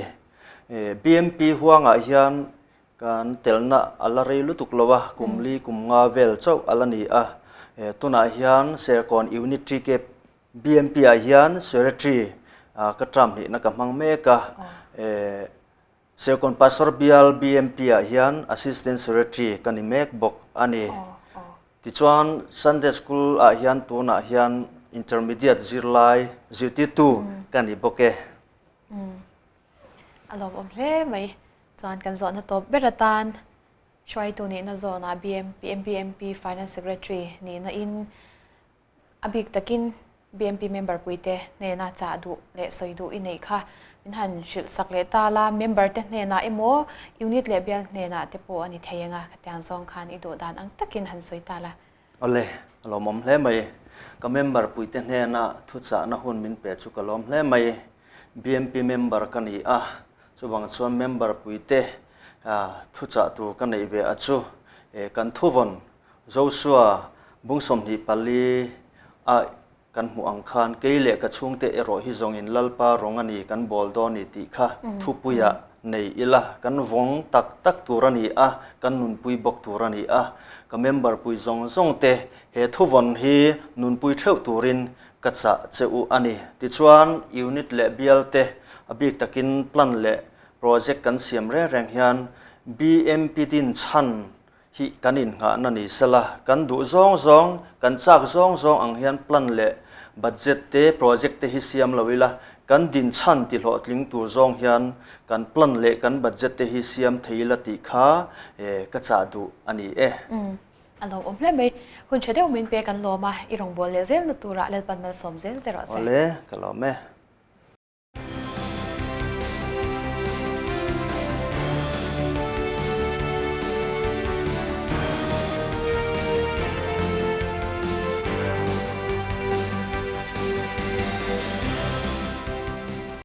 BMP huangah hian kan telna a la rei lutuk lo a, kum li kum nga vel chauh a la ni a. Tunah hian Serkawn Unit TK BMP ah hian Secretary ka term hnihna ka hmang mek a. Serkawn Pastor Bial BMP ah hian Assistant Secretary ka ni mek bawk a ni. Tichuan Sunday School ah hian tunah hian Intermediate zirlai zirtirtu ka ni bawk e. A lawmawm hle mai. Chuan kan zawhna tawp ber atan hruaitu nihna zawnah BMP, MBMP Finance Secretary nihna in a bik takin BMP member puite hnena chah duh leh sawi duh i neih kha min han hrilh sak leh ta la, member te hnenah emaw unit leh bial hnenah te pawh a ni thei anga khatiang zawng khan i duh dan ang takin han sawi ta la. Awle, a lawmawm hle mai. Ka member puite hnena thuchahna hun min pe chu ka lawm hle mai. BMP member ka ni a, chuvang chuan member puite thuchah tur ka neih ve a chu kan thuvawn Joshua bung 24 a Kan hmuh ang khan kei leh ka chhungte erawh hi zawngin Lalpa rawng a ni kan bawl dawn ni tih kha thupuiah nei ila, kan vawng tak tak tur a ni a, kan nunpui bawk tur a ni a. Ka member pui zawng zawng te he thuvawn hi nunpui theuh turin ka chah che u a ni. Tichuan, unit leh bial te a bik takin plan leh project kan siam reng reng hian BMP din chhan hi kan innghahna ni sela, kan duh zawng zawng, kan chak zawng zawng ang hian plan leh budget te, project te hi siam lo ila, kan dinchhan ti hlawhtling tur zawng hian kan plan leh kan budget te hi siam thei ila tih kha ka chah duh a ni e. Umm, a lawmawm hle mai. Hun tha deuh min pe kan lawm a, i rawngbâwl leh zelna turah Lalpan malsawm zel che rawh se. Awle, ka lawm e.